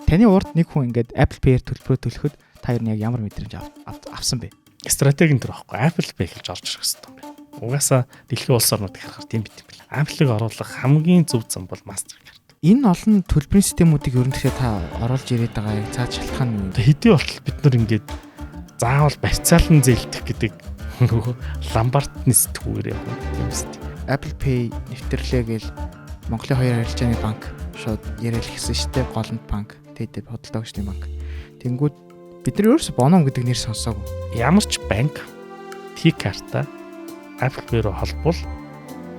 Таны урд нэг хүн ингээд Apple Pay-ээр төлбөрөө төлөхөд та ер нь яг ямар мэдрэмж авсан бэ? Стратеги энэ төр байхгүй. Apple Pay хэлж орж ирэх хэрэгтэй юм байна. Угаасаа дэлхийн улс орнууд харахаар тийм бит юм байна. Apple-ыг оруулах хамгийн зөв зам бол Mastercard. Энэ олон төлбөрийн системүүдийг ер нь тэгэхээр та оруулж ирээд байгаа яг цаад шалтгаан нь юу? Хэдий болтол бид нар ингээд заавал барьцаалан зээлдэх гэдэг нөгөө ломбардны сэтгүүгээр явах юм шүү дээ. Apple Pay нэвтрлээ гээл Монголын хоёр арилжааны банк шууд яриад гисэн шүү дээ. Голомт банк, ТД худалдаа өгчний банк. Тэнгүүд бид нар ерөөсө Боном гэдэг нэр сонсоогүй. Ямар ч банк T карта Apple Pay руу холбол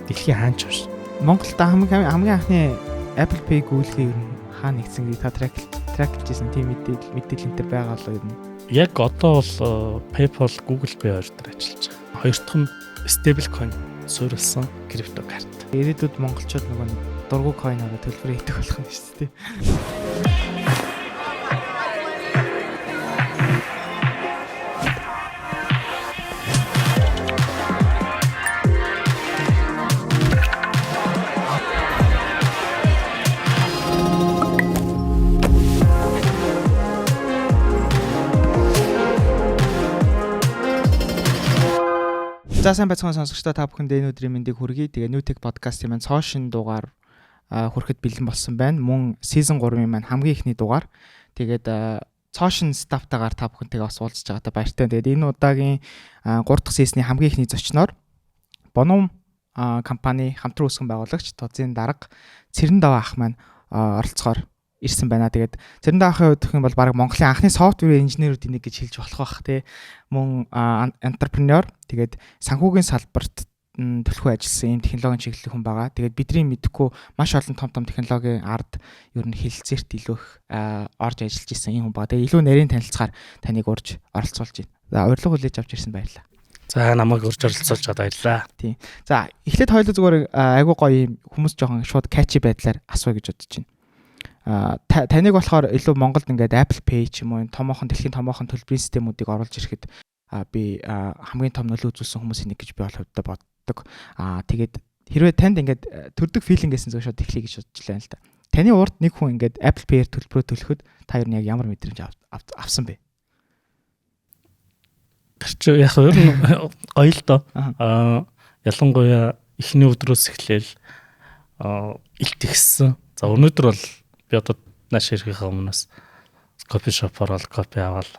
дэлхийн хаанч биш. Монголд хамгийн анхны Apple Pay гүйлгээ ер нь хаа нэгдсэн гэж та тракэлжсэн тийм мэдээлэл энэ төр байгаа болоо ер нь. Яг одоо бол PayPal, Google Pay хоёр дээр ажиллаж байгаа. Хоёр дахь нь stablecoin суурилсан крипто карт. Ирээдүйд монголчууд нөгөө дургу койнороо төлбөр хийдэг болох нь шүү дээ. За сайн байцгаана сонсогчдоо, та бүхэнд энэ өдрийн мэндийг хүргэе. Тэгээ New Tech podcast-ийн маань цоо шинэ дугаар хүрэхэд бэлэн болсон байна. Мөн season 3-ын маань хамгийн эхний дугаар. Тэгээд цоо шинэ staff-тайгаар та бүхэнтэйгээ бас уулзж байгаадаа баяртай. Тэгээд энэ удаагийн 3 дахь season-ы хамгийн эхний зочноор Боном компани хамтран үүсгэн байгуулагч Тозын дарга Цэрэндаваа ах маань оролцохоор ирсэн байна. Тэгээд Цэрэндаваа ахын хувьд гэх юм бол баг Монголын анхны софтвер инженерүүдийн нэг гэж хэлж болох бах тий. Мөн энтерпренeur, тэгээд санхүүгийн салбарт төлхөө ажилласан ийм технологийн чиглэлийн хүн байгаа. Тэгээд бидний мэдэхгүй маш олон том том технологийн ард ер нь хэлэлцээрт илүү их орж ажиллаж исэн ийм хүн байгаа. Тэгээд илүү нарийн танилцахаар таныг урьж оролцуулж байна. За урилга хүлээж авч ирсэн баярлалаа. За намайг урьж оролцуулж байгаад баярлалаа. Тийм. За эхлээд хоёулаа зүгээр айгуу гоё юм хүмүүс жоохон шууд catchy байдлаар асууя гэж бодож байна. Таныг болохоор илүү Монголд ингээд Apple Pay ч юм уу энэ томоохон дэлхийн томоохон төлбөрийн системүүдийг оруулж ирэхэд би хамгийн том нөлөө үзүүлсэн хүмүүсийн нэг гэж би бол хувьдаа боддог. Тэгээд хэрвээ танд ингээд төрдөг feeling гэсэн зүйл шууд эхлэе гэж бодож байна л да. Таны урд нэг хүн ингээд Apple Pay-ээр төлбөрөө төлөхөд та ер нь яг ямар мэдрэмж авсан бэ? Тэр чи яг ер нь гоё л доо. Ялангуяа эхний өдрөөс эхлээл илтгэсэн. За өнөөдөр бол би одоо нааш ирэхийнхээ өмнөөс кофе шопоор бол кофе аваад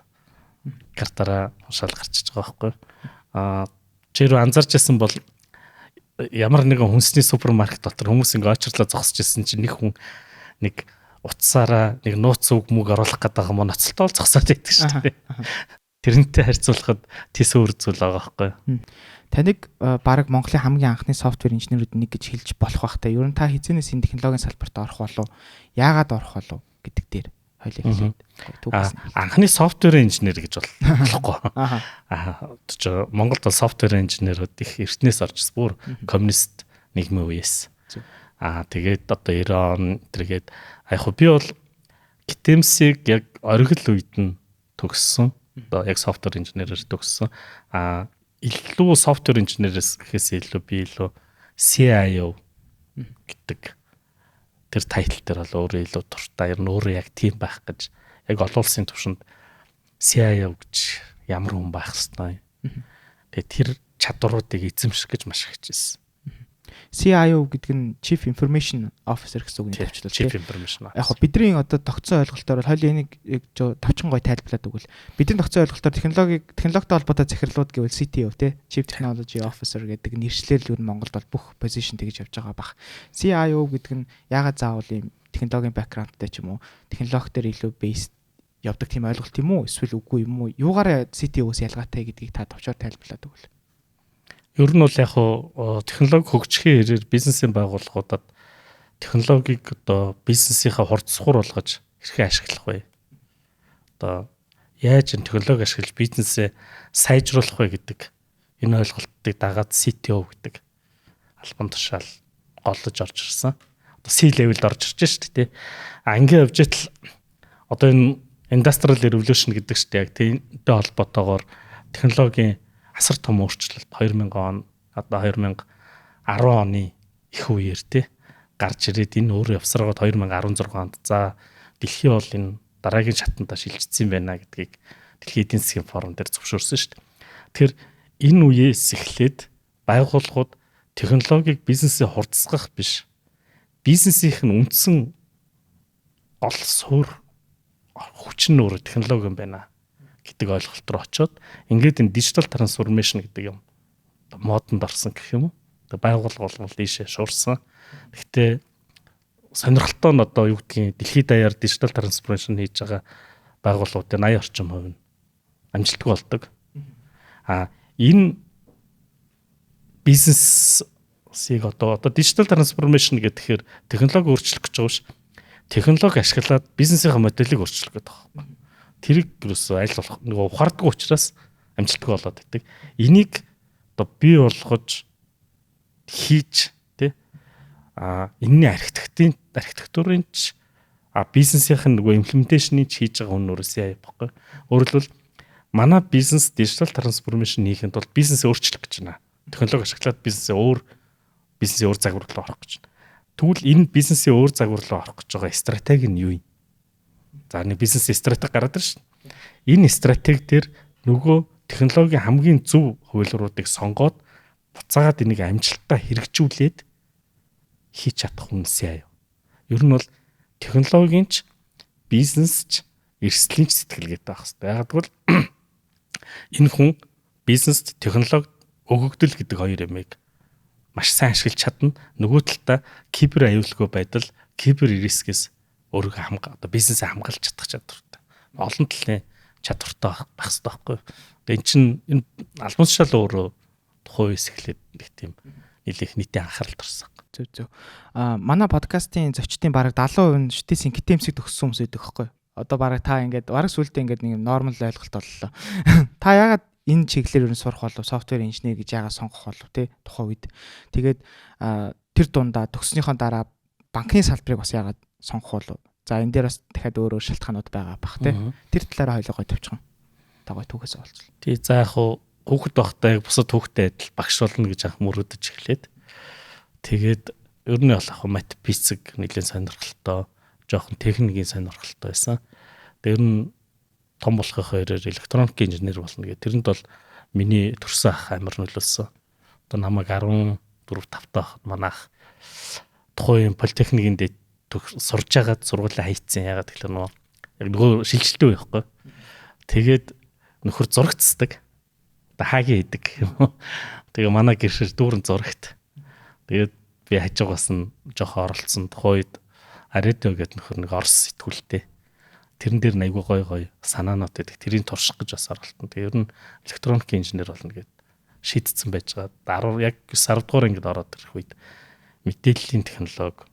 картаараа уншаал гарчиж байгаа байхгүй. Чи рүү анзаарч ирсэн бол ямар нэгэн хүнсний супермаркет дотор хүмүүс ингээ очирлоо зогсож ирсэн чинь нэг хүн нэг утсаараа нэг нууц үг мүг оруулах гэдэг юм ноцолтоо зогсоод байдаг шүү дээ. Тэрнтэй харьцуулахад тэс өөр зүйл байгаа байхгүй. Таныг баг Монголын хамгийн анхны софтвер инженерүүд нэг гэж хэлж болох байх та. Ер нь та хэзээнээс энэ технологийн салбарт орох болов? Яагаад орох болов гэдэг дээр хоёлаа хэлээд. Анхны софтвер инженер гэж болохгүй. Монголд бол софтвер инженерүүд их эртнээс орж ирсэн. Бүр коммунист нийгмийн үеэс. Тэгээд одоо 90 он тэргээд яг хөө би бол GTMC-г яг оргил үед нь төгссөн. Одоо яг софтвер инженерээр төгссөн. Илүү софтвер инженерээс гэхээс илүү би илүү CIO гэдэг тэр тайтл дээр бол өөрөө илүү дуртай. Ер нь өөрөө яг тийм байх гэж яг олон улсын төвшөнд CIO гэж ямар хүн байх хэвээр. Тэгээ тэр чадваруудыг эзэмших гэж маш их хичээсэн. CIO гэдэг нь Chief Information Officer гэсэн үгний товчлол. Chief Information Officer. Яг хөө бидний одоо тогтсон ойлголтоор бол хоёул энийг яг товчхон гоё тайлбарлаад өгвөл. Бидний тогтсон ойлголтоор технологитой холбоотой захирлууд гэвэл CTO те Chief Technology Officer гэдэг нэршлэр л ер нь Монголд бол бүх position тэгж явж байгаа бах. CIO гэдэг нь яагаад заавал ийм технологийн backgroundтай ч юм уу технологи дээр илүү base явдаг тийм ойлголт юм уу эсвэл үгүй юм уу? Юугаараа CTO-ос ялгаатай гэдгийг та товчоор тайлбарлаад өгвөл. Ер нь бол яг хуу технологи хөгжихийн хэрээр бизнесийн байгууллагуудад технологиг одоо бизнесийнхаа хурдсгуур болгож хэрхэн ашиглах вэ? Одоо яаж энэ технологи ашиглаж бизнесээ сайжруулах вэ гэдэг энэ ойлголтыг дагаад CTO гэдэг албан тушаал голлож орж ирсэн. Одоо C level-д орж ирж шүү дээ. Ингээ явж идэл одоо энэ industrial revolution гэдэг шүү дээ. Яг тэрнтэй холбоотойгоор технологийн асар том өөрчлөлт 2000 он одоо 2010 оны их үеэр тий гарч ирээд энэ өөрөө явсараад 2016 онд за Дэлхий бол энэ дараагийн шатанда шилжчихсэн байна гэдгийг дэлхийн эдийн засгийн форум дээр зөвшөөрсөн шүү дээ. Тэгэхээр энэ үеэс эхлээд байгууллагууд технологиг бизнесээ хурдсгах биш, бизнесийнх нь үндсэн гол суурь хүч нь өөрөө технологи юм байна гэдэг ойлголт руу очиод ингээд энэ digital transformation гэдэг юм модонд орсон гэх юм уу. Байгууллага болгол ийшээ шуурсан. Гэхдээ сонирхолтой нь одоо юу гэдгийг дэлхийд даяар digital transformation хийж байгаа байгууллагуудын 80 орчим хувь нь амжилтгүй болдог. А энэ бизнесийг одоо digital transformation гэхээр технологи өөрчлөх гэж байгаа биш. Технологи ашиглаад бизнесийн моделийг өөрчлөх гэдэг байгаа байхгүй. Тэрийг юусоо аль болох нөгөө ухаардгүй учраас амжилтгүй болоод байдаг. Энийг одоо бий болгож хийж тий а энэний архитектурын ч бизнесийнх нь нөгөө implementation-ыг хийж байгаа хүн өөрөөсөө яа байхгүй. Өөрөөр хэлбэл манай бизнес digital transformation хийхэд бол бизнесээ өөрчлөх гэж байна. Технологи ашиглаад бизнесээ өөр загвар руу орох гэж байна. Тэгвэл энэ бизнесийн өөр загвар руу орох гэж байгаа стратеги нь юу юм? За нэг бизнес стратеги гараад ирж шин. Энэ стратеги дээр нөгөө технологийн хамгийн зөв хувилбаруудыг сонгоод буцаагаад энийг амжилттай хэрэгжүүлээд хийж чадах хүнсээ яа. Ер нь бол технологийн ч бизнес ч эрсдлийн ч сэтгэлгээтэй байх хэрэгтэй. Яг гэвэл энэ хүн бизнест технологи өгөгдөл гэдэг хоёр юмыг маш сайн ашиглаж чадна. Нөгөө талдаа кибер аюулгүй байдал, кибер рискээс өөрийгөө одоо бизнесээ хамгаалж чадах чадвартай. Олон талын чадвартай байх хэрэгтэй байхгүй юу? Тэгээ эн чинь энэ албан тушаал өөрөө тухайн үеэс эхлээд нэг тийм нэлээх нийтийн анхаарал төрсөн. Зөв зөв. А манай подкастын зочдын бараг 70% нь шүтээсийн гитэмсэг төгссөн хүмүүс байдаг байхгүй юу? Одоо бараг та ингээд бараг сүултээ ингээд нэг нормал ойлголт боллоо. Та яагаад энэ чиглэлээр ер нь сурах болов, software engineer гэж яагаад сонгох болов те тухайн үед. Тэгээд тэр дундаа төгснөхийн дараа банкны салбарыг бас яагаад сонгох болов? За энэ дээр бас дахиад өөр өөр шалтгаанууд байгаа бах те. Тэр талаараа хоёлоо гой тавьчихсан. Та гой түүхээс олцлоо. Тий за яг хуу хүүхэд байхдаа яг бусад хүүхдтэй адил багш болно гэж анх мөрөөдөж эхлээд тэгээд ер нь бол яг мат физик нэлийн сонирхолтой, жоохон техникийн сонирхолтой байсан. Тэр нь том болохын хоёроор электроник инженер болно гэх. Тэрэнд бол миний төрсөн ах амар нөлөөлсөн. Одоо намайг 14 5 таа манай ах тухайн политехникийн дэд сурж байгаад сургуулаа хайцсан. Ягаад гэхээр нөгөө яг нөгөө шилжилтээ үе байхгүй. Тэгээд нөхөр зурагцдаг. Одоо хаагийн хийдэг юм уу. Тэгээ манай гэршил дүүрэн зурагт. Тэгээд би хажуугаас нь жоохон оролцсон. Тухайн үед Аредио гэдэг нөхөр нэг Орос сэтгүүлтэй. Тэрэн дээр нь айгүй гоё гоё санаанууд байдаг. Тэрийг турших гэж бас оролтон. Тэгээ ер нь электроник инженер болно гэд шийдсэн байж байгаа. 10 яг 9 дугаар ангид ороод ирэх үед мэдээллийн технологи,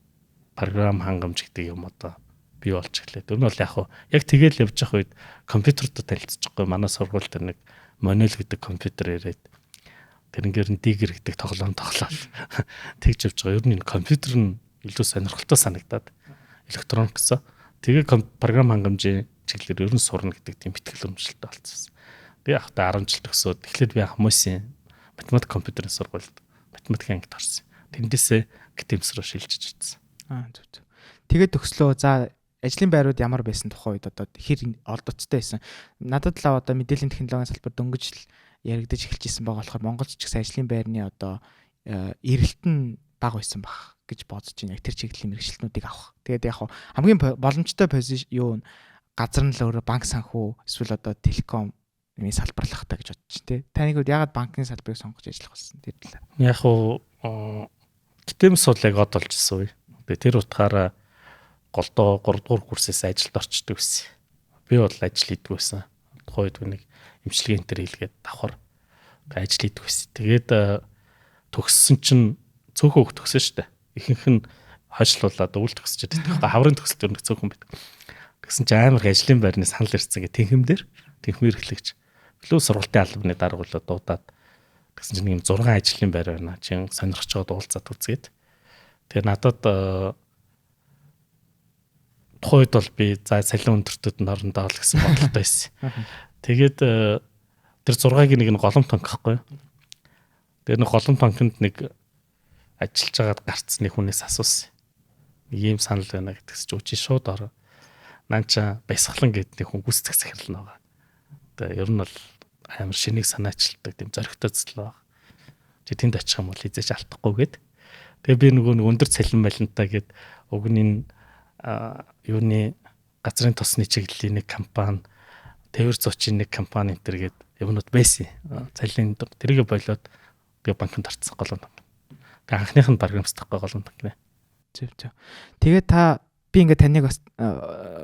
програм хангамж гэдэг юм одоо бий болж эхлэв. Тэр нь бол яг хуу яг тэгэл явж явах үед компьютертэй танилцчихгүй. Манай сургууль дээр нэг Монел гэдэг компьютер ирээд тэрнгээр нь Дигэр гэдэг тоглоом тоглоод тэгж явж байгаа. Ер нь энэ компьютер нь илүү сонирхолтой санагдаад электрониксоо тэгээ програм хангамжийн чиглэлээр ер нь сурна гэдэг тийм ихтгэл өмчлөлттэй болцсон. Тэгээ яг та 10 жил төгсөөд эхлээд би хүмүүсийн математик компьютерийн сургуульд математикийн ангид орсон. Тэндээсээ гитэмс рүү шилжиж очсон. Аа зөв зөв. Тэгээд төгслөө. За ажлын байрууд ямар байсан тухайн үед одоо хэр олдоцтой байсан. Надад л одоо мэдээллийн технологийн салбар дөнгөж л яригдаж эхэлж исэн байгаа болохоор Монголд ч гэсэн ажлын байрны одоо эрэлт нь бага байсан баг гэж бодож байна. Яг тэр чиглэлийн мэргэжилтнүүдийг авах. Тэгээд яг хамгийн боломжтой позишн юу газар нь л өөрөө банк санхүү эсвэл одоо телеком юм салбарлах та гэж бодож байна тий. Таны хувьд яагаад банкны салбарыг сонгож ажиллах болсон тэр талаар? Яг уу гитэмс бол яг од болж исэн үе. Тэгээ тэр утгаараа голдоо 3 дугаар курсээс ажилд орчдөг байсан. Би бол ажил хийдэг байсан. Тухайн үед нэг эмчилгээ энэ төр хийлгээд давхар ажил хийдэг байсан. Тэгээд төгссөн чинь цөөхөн хөх төгсөн шүү дээ. Ихэнх нь хойшлуулад өвөл төгсчихэд байдаг. Хаврын төгсөлт ер нь цөөхөн байдаг. Тэгсэн чинь амар их ажлын байрны санал ирсэн гэх тэнхэм дээр тэнхмээр эхлэгч. Билүү сургалтын албаны даргуулаад дуудаад тэгсэн чинь нэг юм 6 ажлын байр байна. Чин сонирхож байгаад уулзаад үзгээд. Тэгээ надад тухайн үед бол би за цалин өндөртөд нь орондоо л гэсэн бодолтой байсан. Тэгээд тэр 6-гийн нэг нь голом тонк гэхгүй юу. Тэр нэг голом тонконд нэг ажиллаж байгаад гарцсны хүнээс асуусан. Нэг ийм санал байна гэдгс чи үчи шууд ороо. Наанча баясгалан гэдэг нэг хүн гүйцэтгэх захирал нь байгаа. Тэгээ ер нь бол амар шинийг санаачилдаг тийм зоригтой зүйл байгаа. Чи тэнд очих юм бол хизээч алдахгүй гээд. Тэгээ би нөгөө нэг өндөр цалин малинтай гээд уг нь энэ юуны газрын тосны чиглэлийн нэг компани, тээвэр зуучийн нэг компани энэ төр гээд юмнууд байсан. Цалин тэрийгэ болоод би банкнд орсон, Голомт банк. Тэгээ анхных нь программист байхгүй, Голомт банк нэ. Зөв зөв. Тэгээ та би ингээд таныг бас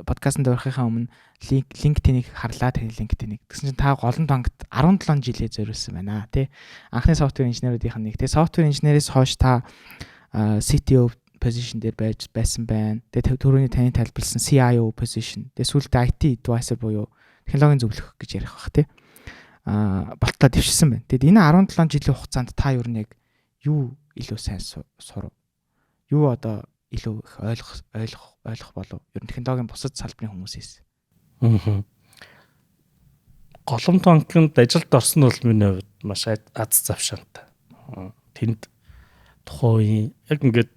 подкастт орохынхаа өмнө LinkedIn-ийг харлаа, таны LinkedIn-ийг. Тэгсэн чинь та Голомт банкт 17 жилээ зориулсан байна тий. Анхны software инженерүүдийнх нь нэг. Тэгээ software инженерээс хойш та CTO position дээр байж байсан байна. Тэгээ түрүүний таны тайлбарлсан CIO position. Тэгээ сүүлдээ IT advisor буюу технологийн зөвлөх гэж ярих бах тий. Болтлоо дэвшсэн байна. Тэгэд энэ 17 жилийн хугацаанд та юу нэг юу илүү сайн сурав? Юу одоо илүү их ойлгох ойлгох ойлгох болов? Ер нь технологийн бусад салбарын хүмүүсээс. Аа. Голомт банкнд ажилд орсон нь бол миний хувьд маш аз завшаантай. Тэнд тухайн үеийн яг ингээд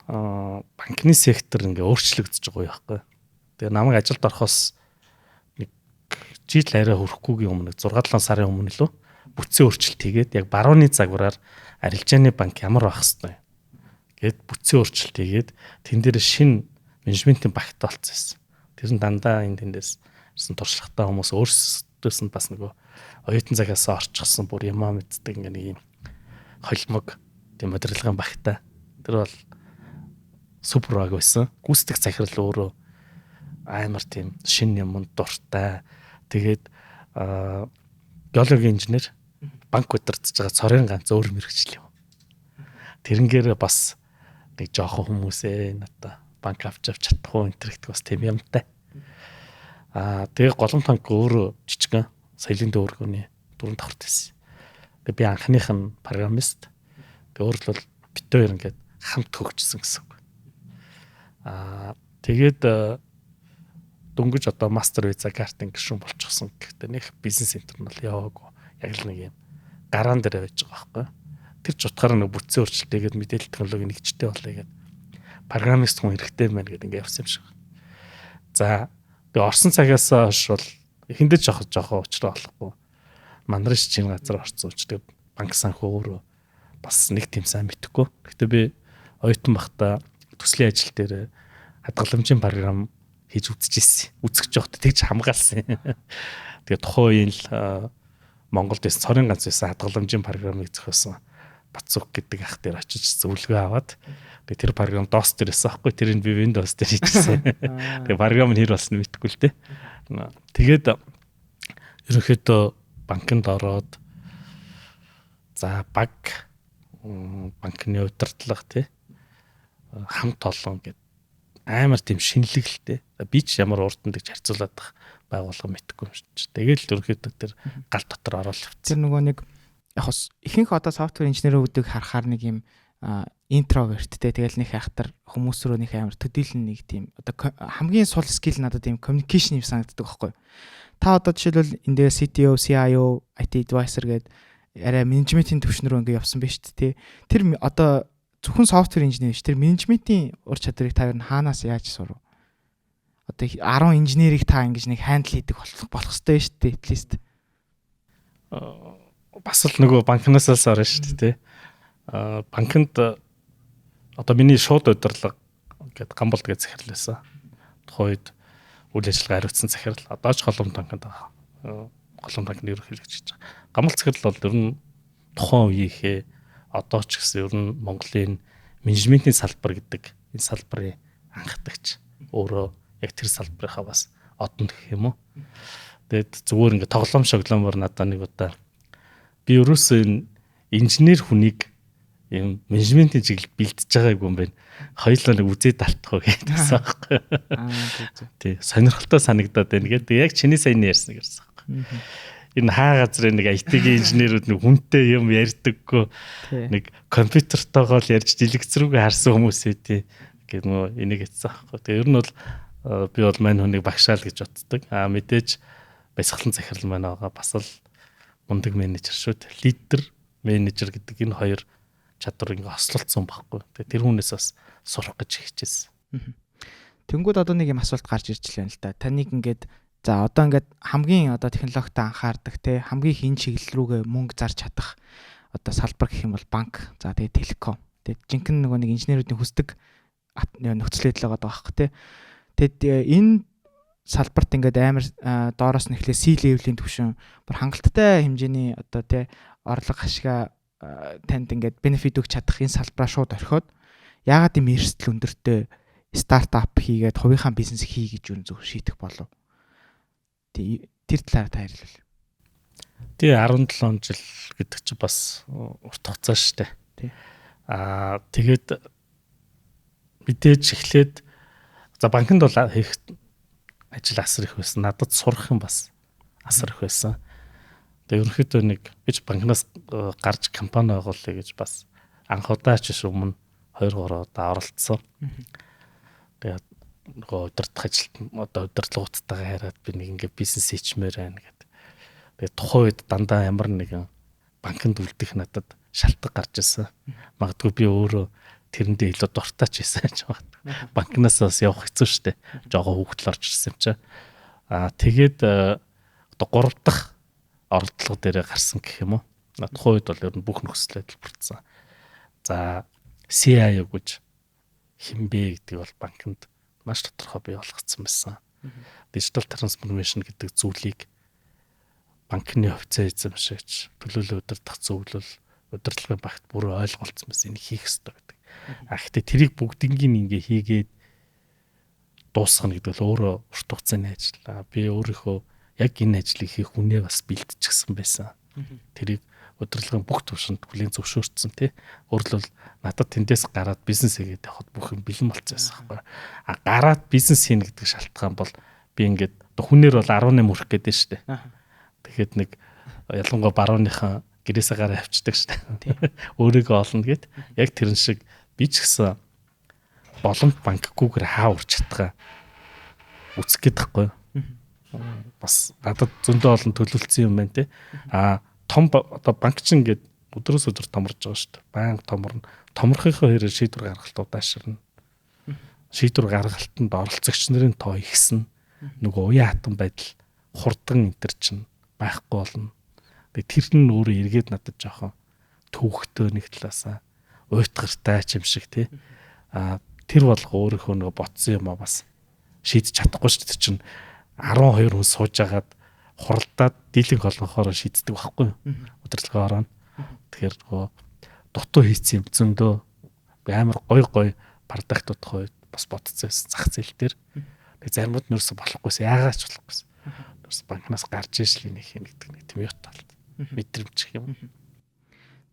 банкны сектор ингээ өөрчлөгдөж байгаа юм байхгүй. Тэгээ намайг ажилд орохоос нэг жил арай хүрэхгүйгийн өмнө, 6 7 сарын өмнө лөө бүтцийн өөрчлөлт хийгээд, яг барууны загвараар арилжааны банк ямар байх хэвтэй гээд бүтцийн өөрчлөлт хийгээд, тэн дээр шинэ менежментийн багт болцсон байсан. Тэр нь дандаа энэ тэндээс ирсэн туршлагатай хүмүүс, өөрсдөөс нь бас нөгөө оюутан цагаас орчихсон, бүр юмаа мэддэг, ингээ нэг юм холимог тийм удирдлагын багтай. Тэр бол супер баг байсан. Гүйцэтгэх захирал өөрөө амар тийм шинэ юмд дуртай. Тэгээд геологийн инженер, банк удирдах байгаа цорын ганц өөр мэргэжил юм. Тэрнгээр бас нэг жоохон хүмүүсээ надаа банк авч авч чадах уу энэ гэдэг бас тийм юмтай. Тэгээ Голомт банк өөрөө жижигэн соёлын дүүргүүний дөрөв давхарт байсан. Тэгээ би анхных нь программист. Тэгээ өөрөлдөл бит хоёр ингээд хамт хөгжсөн гэсэн үг. Тэгээд дөнгөж одоо master visa картын гишүүн болчихсон. Гэхдээ нэг бизнес центр нь бол яваагүй. Яг л нэг юм гараан дээр байж байгаа байхгүй. Тэр ч утгаараа нэг бүтцийн өөрчлөлтийгээд мэдээлэл технологи нэгжтэй болъё гэдэг программист хүн хэрэгтэй байна гэдэг ингээ явсан юм шиг. За, тэгээ орсон цагаас хойш бол эхэндээ жоох жоохоо учраа олохгүй. Мандрын чинь газар орсон ч тэгээ банк санхүү өөрөө бас нэг тийм сайн мэдэхгүй. Гэхдээ би оюутан байхдаа төслийн ажил дээр хадгаламжийн програм хийж үзчихсэн. Үзэж явахдаа тэгж хамгаалсан. Тэгээ тухайн үеийн л Монголд байсан цорын ганц байсан хадгаламжийн програмыг зохиосон Бацук гэдэг ах дээр очиж зөвлөгөө аваад, тэгээ тэр програм DOS дээр байсан аахгүй, тэрийг би Windows дээр хийчихсэн. Тэгээ програм нь хэр болсон мэдэхгүй л дээ. Тэгээд ерөнхийдөө банкнд ороод, за, баг банкны удирдлага тий хамт олон гэд амар тийм шинэлгэлтэй. Би ч ямар урдан гэж харьцуулаад байгууллага мэдэхгүй юм шиг. Тэгэл ерөнхийдөө тэр гал дотор ороод явцсан. Тэр нөгөө нэг яг хос ихэнх одоо software инженерүүдийг харахаар нэг юм introvert те, тэгэл нэг айхтар хүмүүс рүү нэг амар төдийлөн нэг тийм одоо хамгийн сул skill надад тийм communication юм санагддаг байхгүй. Та одоо жишээлбэл энэ дээр CTO, CIO, IT advisor гэдэг арай менежментийн түвшин рүү ингээ явсан байж тээ. Тэр одоо зөвхөн software engineer биш, тэр менежментийн ур чадварыг та ер нь хаанаас яаж сурав? Одоо 10 инженерийг та ингэж нэг handle хийдэг болох ёстой шүү дээ, at least. Бас л нөгөө банкнаас л орно шүү дээ, тий. Банкнд одоо миний шууд удирдлага гээд Гамболд гэж захирал байсан. Тухайн үед үйл ажиллагаа хариуцсан захирал, одоо ч Голомт банкнд байгаа. Голомт банкны ерөнхийлөгч гэж байгаа. Гамболд захирал бол ер нь тухайн үеийнхээ, одоо ч гэсэн ер нь Монголын менежментийн салбар гэдэг энэ салбарын анхдагч, өөрөө яг тэр салбарынхаа бас одон гэх юм уу. Тэгээд зүгээр ингээ тоглоом шоглоомор надаа нэг удаа би ерөөсөө энэ инженер хүнийг юм менежментийн чиглэлд бэлдэж байгаагүй юм байна. Хоёулаа нэг үзээд алтах уу гэдсэн байхгүй. Тий, сонирхолтой санагдаад байна гэдэг. Яг чиний сайн ярьсан гэсэн байхгүй. Энэ хаа газрын нэг IT-ийн инженерүүд нэг хүнтэй юм ярьдаггүй, нэг компьютертойгоо л ярьж дэлгэц рүүгээ харсан хүмүүс ээ тий гэх нөгөө энийг хэлсэн байхгүй. Тэгээ ер нь бол би бол мань хүнийг багшаал гэж боддог. Аа, мэдээж баясгалан захирал маань байгаа. Бас л мундаг менежер шүү дээ. Лидер, менежер гэдэг энэ хоёр чадвар ингээ хослолцсон байхгүй. Тэгээ тэр хүнээс бас сурах гэж хичээсэн. Тэнгүүд одоо нэг юм асуулт гарч ирж байна л да. Таныг ингээд за одоо ингээд хамгийн одоо технологитой анхаардаг те хамгийн хин чиглэл рүүгээ мөнгө зарж чадах одоо салбар гэх юм бол банк, за тэгээ телеком. Тэгээд жинхэнэ нөгөө нэг инженерүүдийн хүсдэг нөхцөл байдал байгаа байхгүй те. Тэгэд энэ салбарт ингээд амар доороос нь эхлээ C level-ийн түвшин бүр хангалттай хэмжээний одоо те орлого ашигаа танд ингээд benefit өгч чадах энэ салбараа шууд орхиод яагаад юм эрсдэл өндөртэй стартап хийгээд хувийнхаа бизнес хий гэж юу зөв шийдэх болов? Тэг тэр талаар та ярьлаа. Тий, 17 жил гэдэг чинь бас урт хугацаа шүү дээ. Тий. Тэгээд мэдээж эхлээд за банкнд бол хийх ажил асар их байсан. Надад сурах юм бас асар их байсан. Тэгээ ерөнхийдөө нэг би ч банкнаас гарч компани байгуулъя гэж бас анх удаа ч биш өмнө 2 3 удаа оролцсон. Тэгээд нөгөө удирдах ажилт одоо удирдлагуудтайгаа яриад би нэг ингээ бизнес хийчмээр байна гэдэг. Тэгээд тухайн үед дандаа ямар нэгэн банкнд үлдэх надад шалтгаан гарч ирсэн. Магадгүй би өөрөө тэрэндээ илүү дуртай ч байсан ч магадгүй. Банкнаас бас явах хэцүү шттэ. Жогоо хүүхдэл орж ирсэн юм чи. Тэгээд одоо 3 дахь оролдлого дээрээ гарсан гэх юм уу. Тухайн үед бол ер нь бүх нөхцөл байдал бүрдсэн. За CIO гэж хэн бэ гэдэг бол банкнд маш тодорхой бий болгоцсон байсан. Digital transformation гэдэг зүйлийг банкны хувьцаа эзэмшигч, төлөөлөл удирдах зөвлөл, удирдлагын багт бүрэн ойлголцсон байсан. Энийг хийх ёстой гэдэг. А гэхдээ тэрийг бүгднийг ингээ хийгээд дуусгах гэдэг бол өөрөө урт хугацааны ажил. Би өөрийнхөө яг энэ ажлыг хийх хүнээ бас бэлтчихсэн байсан. Тэрийг удирдлагын бүх төвшөнд хүлээн зөвшөөрсөн тий. Өөрөлдвөл надад тэндээс гараад бизнес хийгээд явхад бүх юм бэлэн болцсон байсан байхгүй. А гараад бизнес хийнэ гэдэг шалтгаан бол би ингээд хүнээр бол 18 хүрэх гээд нь шүү дээ. Тэгэхэд нэг ялангуяа барууныхан гэрээсээ гараа авчдаг шүү дээ. Өөрийгөө олно гэд яг тэрэн шиг би ч гэсэн боломт банкгүйгээр хаа урч чадгаа үзэх гээд байхгүй. Бас надад зөндөө олон төлөвлөсөн юм байна те. А том одоо банк чинь ингээд өдрөөс өдөр томорж байгаа шүү дээ. Банк томорно. Томорхынхоо хэрээр шийдвэр гаргалт удаашрна. Шийдвэр гаргалтанд оролцогч нарын тоо ихсэн. Нөгөө уян хатан байдал хурдан энэ төр чинь байхгүй болно. Тэгээ тэр нь өөрөө эргээд надад жоохон төвхтөө нэг талаасаа уйтгартай ч юм шиг тий. А тэр болго өөрийнхөө нөгөө ботсон юм а бас шийдэж чадахгүй шүү дээ. Чинь 12 хүн сууж агаад хуралдаад дийлэнх олгохоор шийддэг байхгүй юу? Удирдлагын ороо. Тэгэхээр нөгөө дутуу хийцэн юм зөндөө амар гой гой продуктууд хувьд бас бодцсон байсан зах зээл дээр. Тэгээ заримуд нь ерөөсө болохгүйсэн. Яагаад ч болохгүйсэн. Ерөөсө банкнаас гарч ижил нэг юм гэдэг нэг тийм юут талд мэдрэмж юм.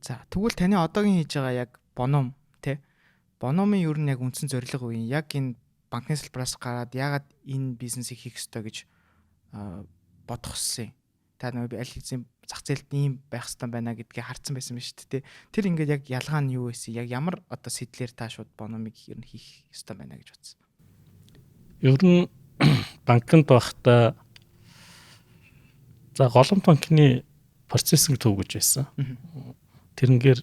За тэгвэл таны одоогийн хийж байгаа яг Bonom те. Bonom-ын ер нь яг үндсэн зорилго юу юм? Яг энэ банкны салбараас гараад яагаад энэ бизнесийг хийх ёстой гэж бодох юм? Та нөгөө аль хэзээ зах зээлд ийм байх ёстой байна гэдгийг харцсан байсан биз дээ. Тэр ингээд яг ялгаа нь юу байсан? Яг ямар одоо сэтлэр та шууд Bonom-ыг ер нь хийх ёстой байна гэж бодсон? Ер нь банкнд байхдаа за Голомт банкны processing төв гэж байсан. Тэрнгээр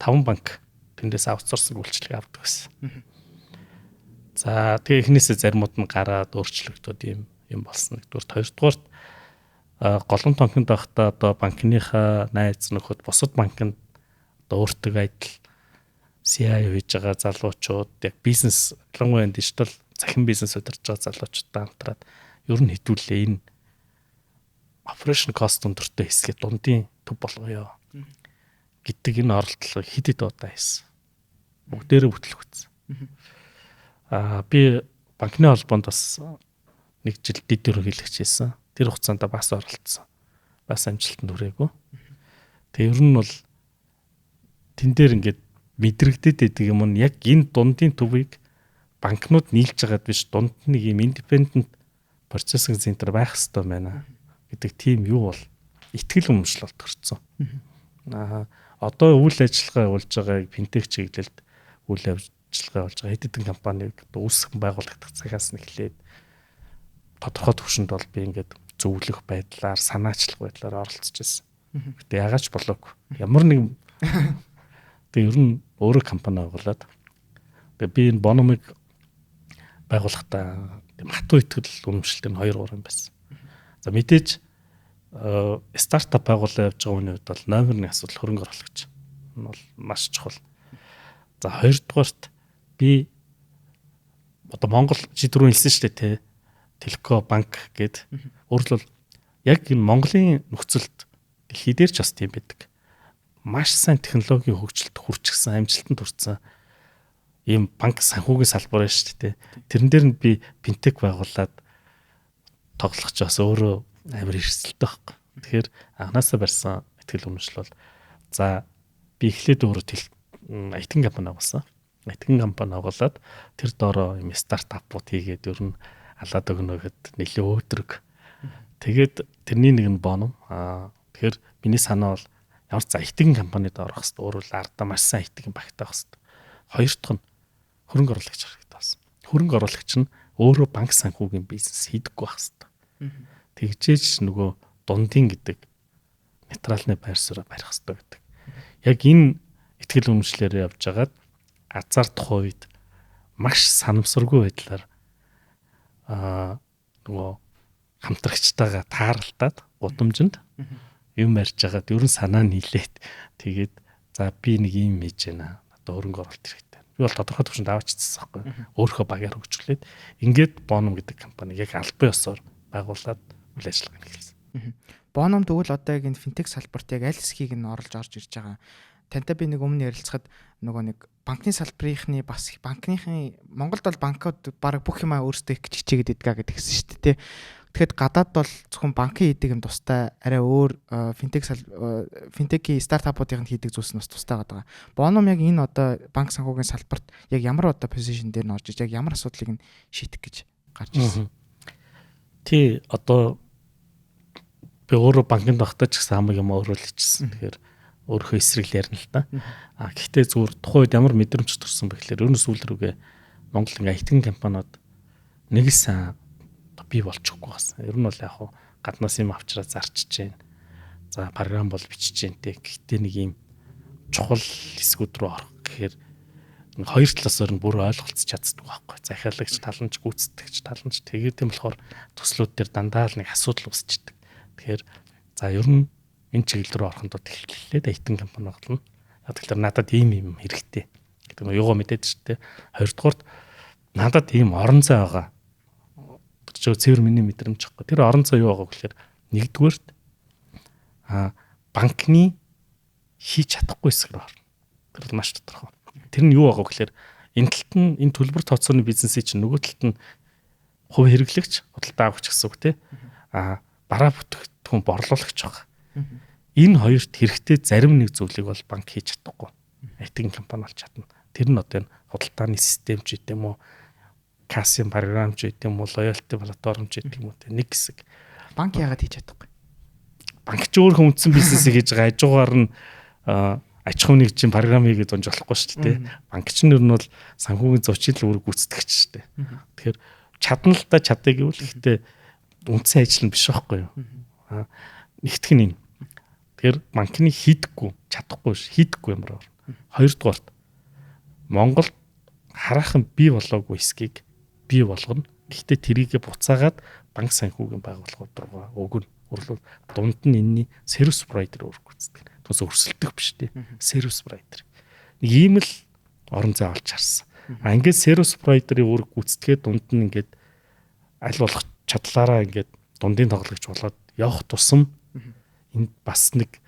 5 банк тэндээс outsourcing үйлчилгээ авдаг байсан. За тэгээ эхнээсээ заримуд нь гараад өөрчлөгдөд юм болсон. Нэгдүгээр, хоёрдугаарт Голомт банкнд байхдаа одоо банкныхаа найз нөхөд бусад банкнд одоо өөртөө адил CIO хийж байгаа залуучууд яг бизнес ялангуяа дижитал цахим бизнес удирдах байгаа залуучуудтай хамтраад ер нь хэдүүлээ энэ operation cost өндөртэй хэсгээ дундын төв болгоё гэдэг энэ оролдлого хэд хэд удаа хийсэн. Бүгдээрээ бүтлгүцсэн. Би банкны холбоонд бас нэг жил дэд ерөнхийлөгч хийсэн. Тэр хугацаанд бас оролцсон. Бас амжилтанд хүрээгүй. Тэгээ ер нь бол тэн дээр ингээд мэдрэгдээд байдаг юм нь яг энэ дундын төвийг банкнууд нийлж байгаад биш, дунд нэг юм independent processing center байх хэрэгтэй байна гэдэг тийм юу бол итгэл үнэмшил бол төрсөн. Одоо үйл ажиллагаа явуулж байгаа финтех чиглэлд үйл ажиллагаа явуулж байгаа хэд хэдэн компаниг одоо үүсгэн байгуулагдах цагаас нь эхлээд тодорхой түвшинд бол би ингээд зөвлөх байдлаар, санаачлах байдлаар оролцож байсан. Гэтэ яагаад ч болоогүй. Ямар нэг тэгээ ер нь өөрөө компани байгуулад тэгээ би энэ Bonom-ыг Байгууллагатай тийм хатуу итгэл үнэмшилтэй нь 2 3 юм байсан. За мэдээж стартап байгуулаад явж байгаа хүний хувьд бол номер 1 асуудал хөрөнгө оруулагч. Энэ бол маш чухал. За хоёрдугаарт би одоо Монгол чи түрүүн хэлсэн шүү дээ те. Телко банк гэд. Өөрөлдвөл яг энэ Монголын нөхцөлд дэлхий дээр ч бас тийм байдаг. Маш сайн технологийн хөгжилд хүрчихсэн, амжилтанд хүрсэн ийм банк санхүүгийн салбар байна шүү дээ. Тэрэн дээр нь би финтек байгуулад тоглох ч бас өөрөө амар эрсдэлтэй байхгүй. Тэгэхээр анханасаа барьсан итгэл үнэмшил бол за би эхлээд өөрөө IT компани агуулсан. IT компани агуулад тэр доороо юм стартапууд хийгээд ер нь алаад өгнө гэд нэлээ өөдрөг. Тэгээд тэрний нэг нь боном. Тэгэхээр миний санаа бол ямар ч за IT компанид орох хэрэгтэй. Өөрөөр ардаа маш сайн IT багтаах хэрэгтэй. Хоёр дахь нь хөрөнгө оруулагч хэрэгтэй болсон. Хөрөнгө оруулагч нь өөрөө банк санхүүгийн бизнес хийдэггүй байх хэрэгтэй. Тэгжээж нөгөө дундын гэдэг нейтралны байр суурь барих хэрэгтэй гэдэг. Яг энэ итгэл үнэмшлээр явж байгаад азар тухайн үед маш санамсаргүй байдлаар нөгөө хамтрагчтайгаа тааралдаад гудамжинд юм ярьж байгаад ер нь санаа нийлээд тэгээд за би нэг юм хийж байна. Одоо хөрөнгө оруулалт хэрэгтэй. Би бол тодорхой төвшөнд аваачсан байхгүй. Өөрийнхөө багаар хөгжүүлээд ингээд Боном гэдэг компани яг албан ёсоор байгуулад үйл ажиллагаа эхэлсэн. Боном тэгвэл одоо яг энэ финтек салбарт яг аль хэсгийг нь оруулж орж ирж байгаа. Тантай би нэг өмнө ярилцахад нөгөө нэг банкны салбарынхны бас банкныхын Монголд бол банкуд баг бүх юмаа өөрсдөө их гэж хичээгээд идгээ гэдэг гэсэн шүү дээ. Тэгэхэд гадаад бол зөвхөн банкын хийдэг юм тустай арай өөр финтек финтекийн стартапуудын хийдэг зүйлс нь бас тустай байгаа. Боном яг энэ одоо банк санхүүгийн салбарт яг ямар одоо позишн дээр нь орж иж яг ямар асуудлыг нь шийдэх гэж гарч ирсэн. Тий, одоо би өөрөө банкнд байхдаа ч гэсэн хамаг юм өөрөө л хийчихсэн. Тэгэхээр өөрийнхөө эсрэг л ярина л та. А гэхдээ зүгээр тухайн үед ямар мэдрэмж төрсөн бэ гэхээр өнөө сүүл рүүгээ Монгол ингээ IT компаниуд нэг л сайн бий болчихгүй байсан. Ер нь бол яг хуу гаднаас юм авчраа зарчиж гин. За програм бол бичиж гин те. Гэхдээ нэг юм чухал хэсгүүд рүү орох гэхээр хоёр талаас нь бүр ойлголцож чаддаг байхгүй. Захиалагч тал нь ч гүйцэтгэгч тал нь ч тэгээд тийм болохоор төслүүд дээр дандаа л нэг асуудал үүсчихдээ. Тэгэхээр за ер нь энэ чиглэл рүү орохын тулд эхлээд IT компани тоглоно. Тэгэхээр надад ийм юм хэрэгтэй гэдэг нь юугаа мэдээд шүү дээ. Хоёрдугаарт надад ийм орон зай байгаа. Тэр цэвэр миний мэдрэмж байхгүй. Тэр орон зай юу байгаа гэхээр нэгдүгээрт банкны хийж чадахгүй хэсэг рүү орно. Тэр бол маш тодорхой. Тэр нь юу байгаа гэхээр энэ талд нь энэ төлбөр тооцооны бизнесийг чинь нөгөө талд нь хувь хэрэглэгч, худалдаа авахч гэсэн үг тий. Бараа бүтээгдэхүүн борлуулагч байгаа. Энэ хоёрт хэрэгтэй зарим нэг зүйлийг бол банк хийж чадахгүй. IT компани болж чадна. Тэр нь одоо энэ худалдааны систем ч гэдэм үү, кассын програм ч гэдэм үү, лоялти платформ ч гэдэм үү, нэг хэсэг. Банк яагаад хийж чадахгүй? Банк ч өөрөө үндсэн бизнесийг хийж байгаа. Хажуугаар нь аж ахуйн нэг чинь програм хийгээд унж болохгүй шүү дээ. Банк ч нэр нь бол санхүүгийн зочийн л үүрэг гүйцэтгэгч шүү дээ. Тэгэхээр чадна л да чадъя гэвэл гэхдээ үндсэн ажил нь биш байхгүй юу? Нэгтгэх нь энэ. Тэгэхээр банкны хийдэггүй, чадахгүй ш, хийдэггүй юм руу. Хоёрдугаарт Монголд хараахан бий болоогүй хэсгийг бий болгоно. Гэхдээ тэрийгэ буцаагаад банк санхүүгийн байгууллагууд руугаа өгнө. Өөрөлдвөл дунд нь энэний сервис провайдер үүрэг гүйцэтгэх. Түүнээс өрсөлдөх биш тий. Сервис провайдер. Нэг ийм л орон зай олж харсан. А ингээд сервис провайдерын үүрэг гүйцэтгээд дунд нь ингээд аль болох чадлаараа ингээд дундын тоглогч болоод явах тусам энд бас нэг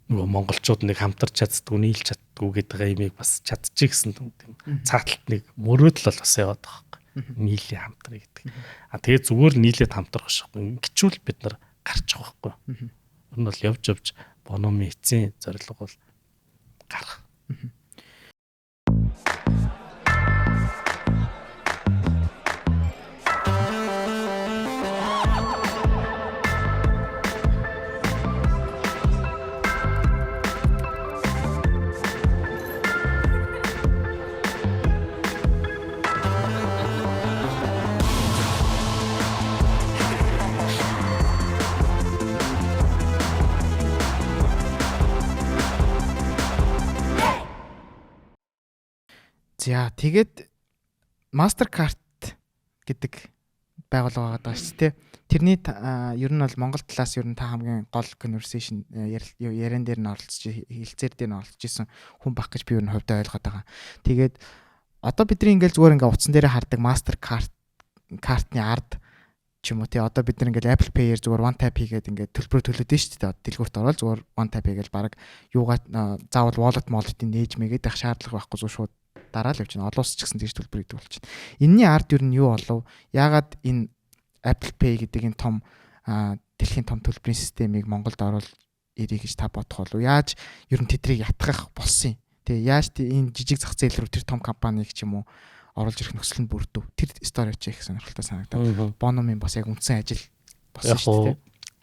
нөгөө монголчууд нэг хамтарч чаддгүй, нийлж чаддгүй гэдэг юмыг бас чадчих гэсэн тийм цааталт нэг мөрөөдөл бол бас яваад байгаа байхгүй. Нийлээ хамтраа гэдэг. А тэгээ зүгээр нийлээд хамтрах биш байхгүй. Ингэчүүл бид нар гарчих байхгүй. Ер нь бол явж явж Бономын эцсийн зорилго бол гарах. За тэгээд Mastercard гэдэг байгууллага байгаа шүү дээ. Тэрний ер нь бол Монгол талаас ер нь та хамгийн гол conversation яриан дээр нь оролцож, хэлцээр дээр нь оролцож исэн хүн байх гэж би ер нь хувьдаа ойлгоод байгаа. Тэгээд одоо бидний ингээл зүгээр ингээ утсан дээрээ хардаг Mastercard картны ард ч юм уу тий, одоо бид нар ингээл Apple Pay-ээр зүгээр one tap хийгээд ингээд төлбөрөө төлөөд нь шүү дээ. Дэлгүүрт ороод зүгээр one tap хийгээл баг юугаа заавал wallet wallet-ыг нээж мэгээд байх шаардлага байхгүй, зүгээр шууд дараа л явж байна. Олон улс ч гэсэн тэгж төлбөр хийдэг болчихно. Энийний ард ер нь юу болов? Яагаад энэ Apple Pay гэдэг энэ том дэлхийн том төлбөрийн системийг Монголд оруул ирье гэж та бодох болов? Яаж ер нь тэдрийг ятгах болсон юм? Тэгээ яаж энэ жижиг зах зээл рүү тэр том компанийг ч юм уу оруулж ирэх нөхцөл нь бүрдэв? Тэр story чи их сонирхолтой санагдав. Бономын бас яг үндсэн ажил болсон шүү дээ.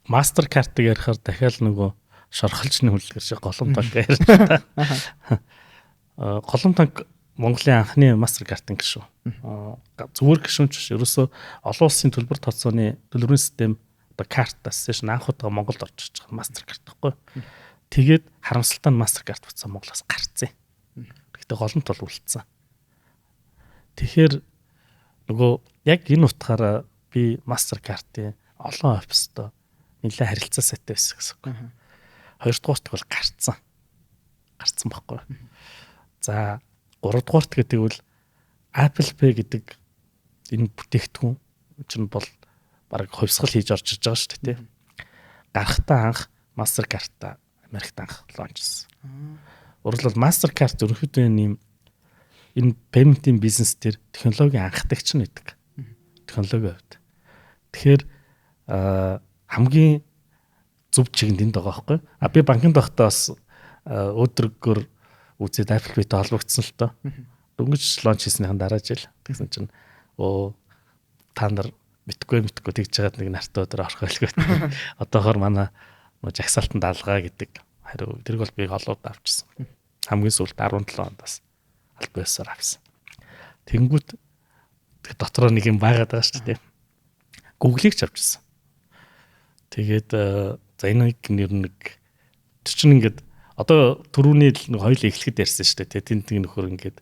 Mastercard-ыг ярихаар дахиад нөгөө шорхолчны хүллэгэр шиг Голом танк ярьж та. Голом танк Монголын анхны Mastercard-ын гишүүн. Зүгээр гишүүн ч биш. Ерөөсөө олон улсын төлбөр тооцооны төлбөрийн систем одоо карт association анх удаа Монголд орж ирж байгаа Mastercard гэхгүй. Тэгээд харамсалтай нь Mastercard буцаа Монголоос гарцсан. Гэхдээ голомт бол үлдсэн. Тэгэхээр нөгөө яг энэ утгаараа би Mastercard-ын олон офистой нэлээд харилцаа сайтай байсан гэсэн үг. Хоёрдугаарт бол гарцсан. Гарцсан байхгүй. За, гуравдугаарт гэдэг бол Apple Pay гэдэг энэ бүтээгдэхүүн чинь бол баг хувьсгал хийж орж иж байгаа шүү дээ, тий. Гарахтаа анх Mastercard-а Америкт анх launch сан. Өөрөлдвөл Mastercard ерөнхийдөө ийм энэ payment-ийн бизнес дээр технологийн анхдагч нь байдаг. Технологийн хувьд. Тэгэхээр хамгийн зөв чигэнд энд байгаа байхгүй. А би банкнд байхдаа бас өдрөгөр үзээд Apple Pay-тэй холбогдсон л доо. Дөнгөж launch хийснийхэн дараа жил. Тэгсэн чинь өө та нар мэдгүй мэдгүй тэгж жагаад нэг нартай өдөр орох байлгүй. Одоохор манай жагсаалтанд алгаа гэдэг хариу. Тэр бол би голууд авчихсан. Хамгийн сүүлд 17 онд бас аль биесээр авсан. Тэнгүүт дотроо нэг юм байгаад байгаа шүү дээ. Google-ийг ч авчихсан. Тэгээд за, энэ нэг нэр нэг тэр чинь ингээд одоо түрүүний нэг хоёул эхлэхэд ярьсан шүү дээ. Тэнд нэг нөхөр ингээд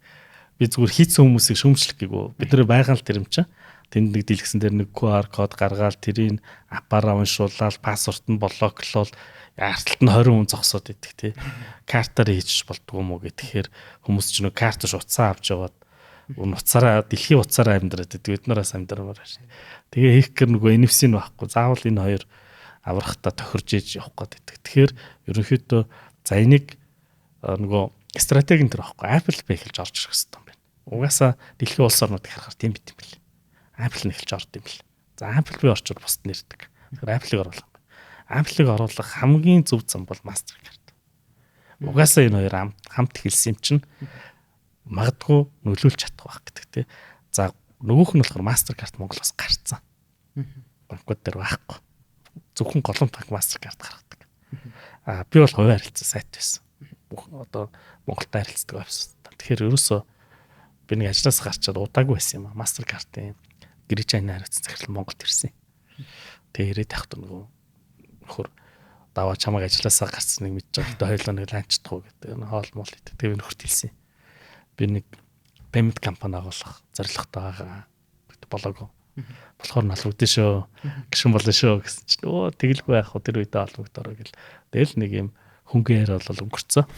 би зүгээр хийцэн хүмүүсийг шүүмжлэх гээгүй. Бид нэр байгаа л тэр юм чинь. Тэнд нэг дэлгэсэн дээр нэг QR код гаргаал, тэрийг app аараа уншуулаад, password нь block лол, арталт нь 20 хүн зогсоод идэх тий. Картаар хийчих болдгоо юм уу гэх. Тэгэхээр хүмүүс ч нөө карт ш утсаа авч яваад утсаараа, дэлхийн утсаараа амьдраад идэг, бид нараас амьдрмаар байна. Тэгээ хийх гэр нөгөө NFC нь байхгүй. Заавал энэ хоёр аврахтаа тохирж иж явах гээд байдаг. Тэгэхээр ерөнхийдөө за, энийг нөгөө стратеги энэ төр байхгүй, Apple Pay эхэлж орж ирэх хэрэгтэй юм байна. Угаасаа дэлхийн улс орнуудыг харахаар тийм бит юм бэл. Apple нь эхэлж орд юм бэл. За, Apple Pay орчвол бусд нэрдэг. Тэгэхээр Apple-ыг оруулах юм байна. Apple-ыг оруулах хамгийн зөв зам бол Mastercard. Угаасаа энэ хоёр хамт хэлсэн юм чинь магадгүй нөлөөлж чадах байх гэдэг тий. За, нөгөөх нь болохоор Mastercard Монголоос гарцсан. Банкуд дээр байхгүй. Зөвхөн Голомт банк Mastercard гаргадаг. А би бол хувийн харилцаа сайт байсан. Бүх одоо Монголтой харилцдаг офис. Тэгэхээр ерөөсөө би нэг ажлаас гарчаад удаагүй байсан юм а. Mastercard-ын Гречаны хариуцсан захирал Монголд ирсэн. Тэгээ ирээд явахад нөгөө нөхөр даваа чамайг ажилласаа гарцсныг мэдж байгаа. Гэтэ хоёулаа нэг lunch дах уу гэдэг нэг хоол мол идэх. Тэгээ би нөхөрт хэлсэн. Би нэг payment компани агуулах зорилготой байгаа. Болоогүй. Болохоор нь холбогдсон шүү. Гишүүн болно шүү гэсэн чинь өө тэгэлгүй яах вэ, тэр үедээ холбогдороо гэл. Тэгэл нэг юм хөнгөн яриа бол өнгөрцөө.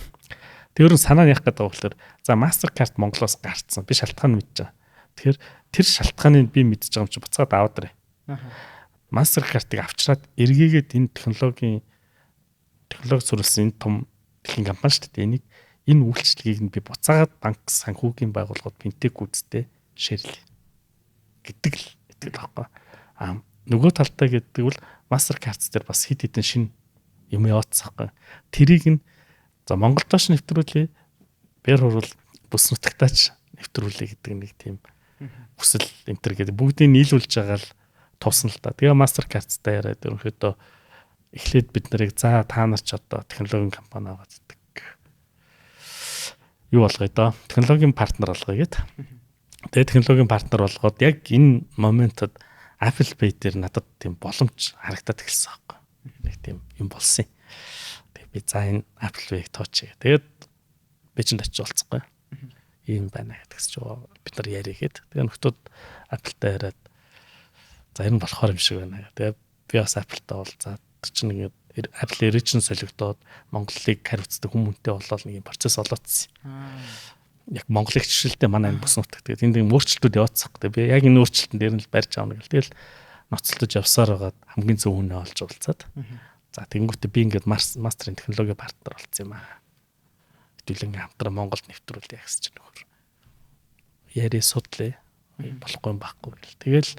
Тэр нь санаа нь яах гэдэг вэ гэхээр за, Mastercard Монголоос гарцсан. Би шалтгаан мэдж байгаа. Тэгэхээр тэр шалтгааныг би мэдж байгаа юм чи буцаад аваад ирээ. Mastercard-ыг авчраад эргээгээд энэ технологи суурилсан энэ том дэлхийн компани шүү дээ. Энийг, энэ үйлчлэгийг нь би буцаагаад банк, санхүүгийн байгууллагууд, fintech үүдтэй share лээ гэдэг л итгэл байхгүй. А нөгөө талдаа гэдэг бол Mastercard дээр бас хэд хэдэн шинэ юм яваацсан байхгүй. Тэрийг нь за, Монголдоош нэвтрүүлээ. Бэр хурал бүс нутагтаач нэвтрүүлээ гэдэг нэг тийм хүсэл энэ төр гэдэг бүгдийг нийлүүлж байгаа л тусна л та. Тэгээ Mastercard-тай яриад ерөнхийдөө эхлээд бид нарыг за, та нар ч одоо технологийн компани аваад идэг. Юу болгоё доо? Технологийн партнер болгоё гэд. Тэгээ технологийн партнер болгоод яг энэ moment од Apple Pay дээр надад тийм боломж харагдаад эхэлсэн байхгүй. Нэг тийм юм болсон юм. Тэгээ би за, энэ Apple Pay-г тоочъя. Тэгээд би ч очиж олцохгүй. Ийм байна гэдгс чи бид нар ярихэд. Тэгээ нөхдүүд Apple-тай яриад за энэ болохоор юм шиг байна. Тэгээ би бас Apple-тай уулзаад тэр чинь ингээд Apple region солигдоод Монголыг хариуцдаг хүмүүнтэй болоод нэг юм процесс олоодсон. Яг Монголыг жишээлтэй манай энэ бус нутаг. Тэгээд энд юм өөрчлөлтүүд явуулсан. Тэгээд би яг энэ өөрчлөлтөн дээр нь л барьж авна гэл. Тэгэл ноцолдож явсаар байгаад хамгийн зөв хүнээ олж уулзаад. За тэгэнгүүтээ би ингээд мастерын технологи партнер болсон юм аа. Хэдүүлэн хамтран Монголд нэвтрүүлье гэсэн чинь нөхөр. Яри судлаа. Болохгүй юм байхгүй гэл. Тэгэл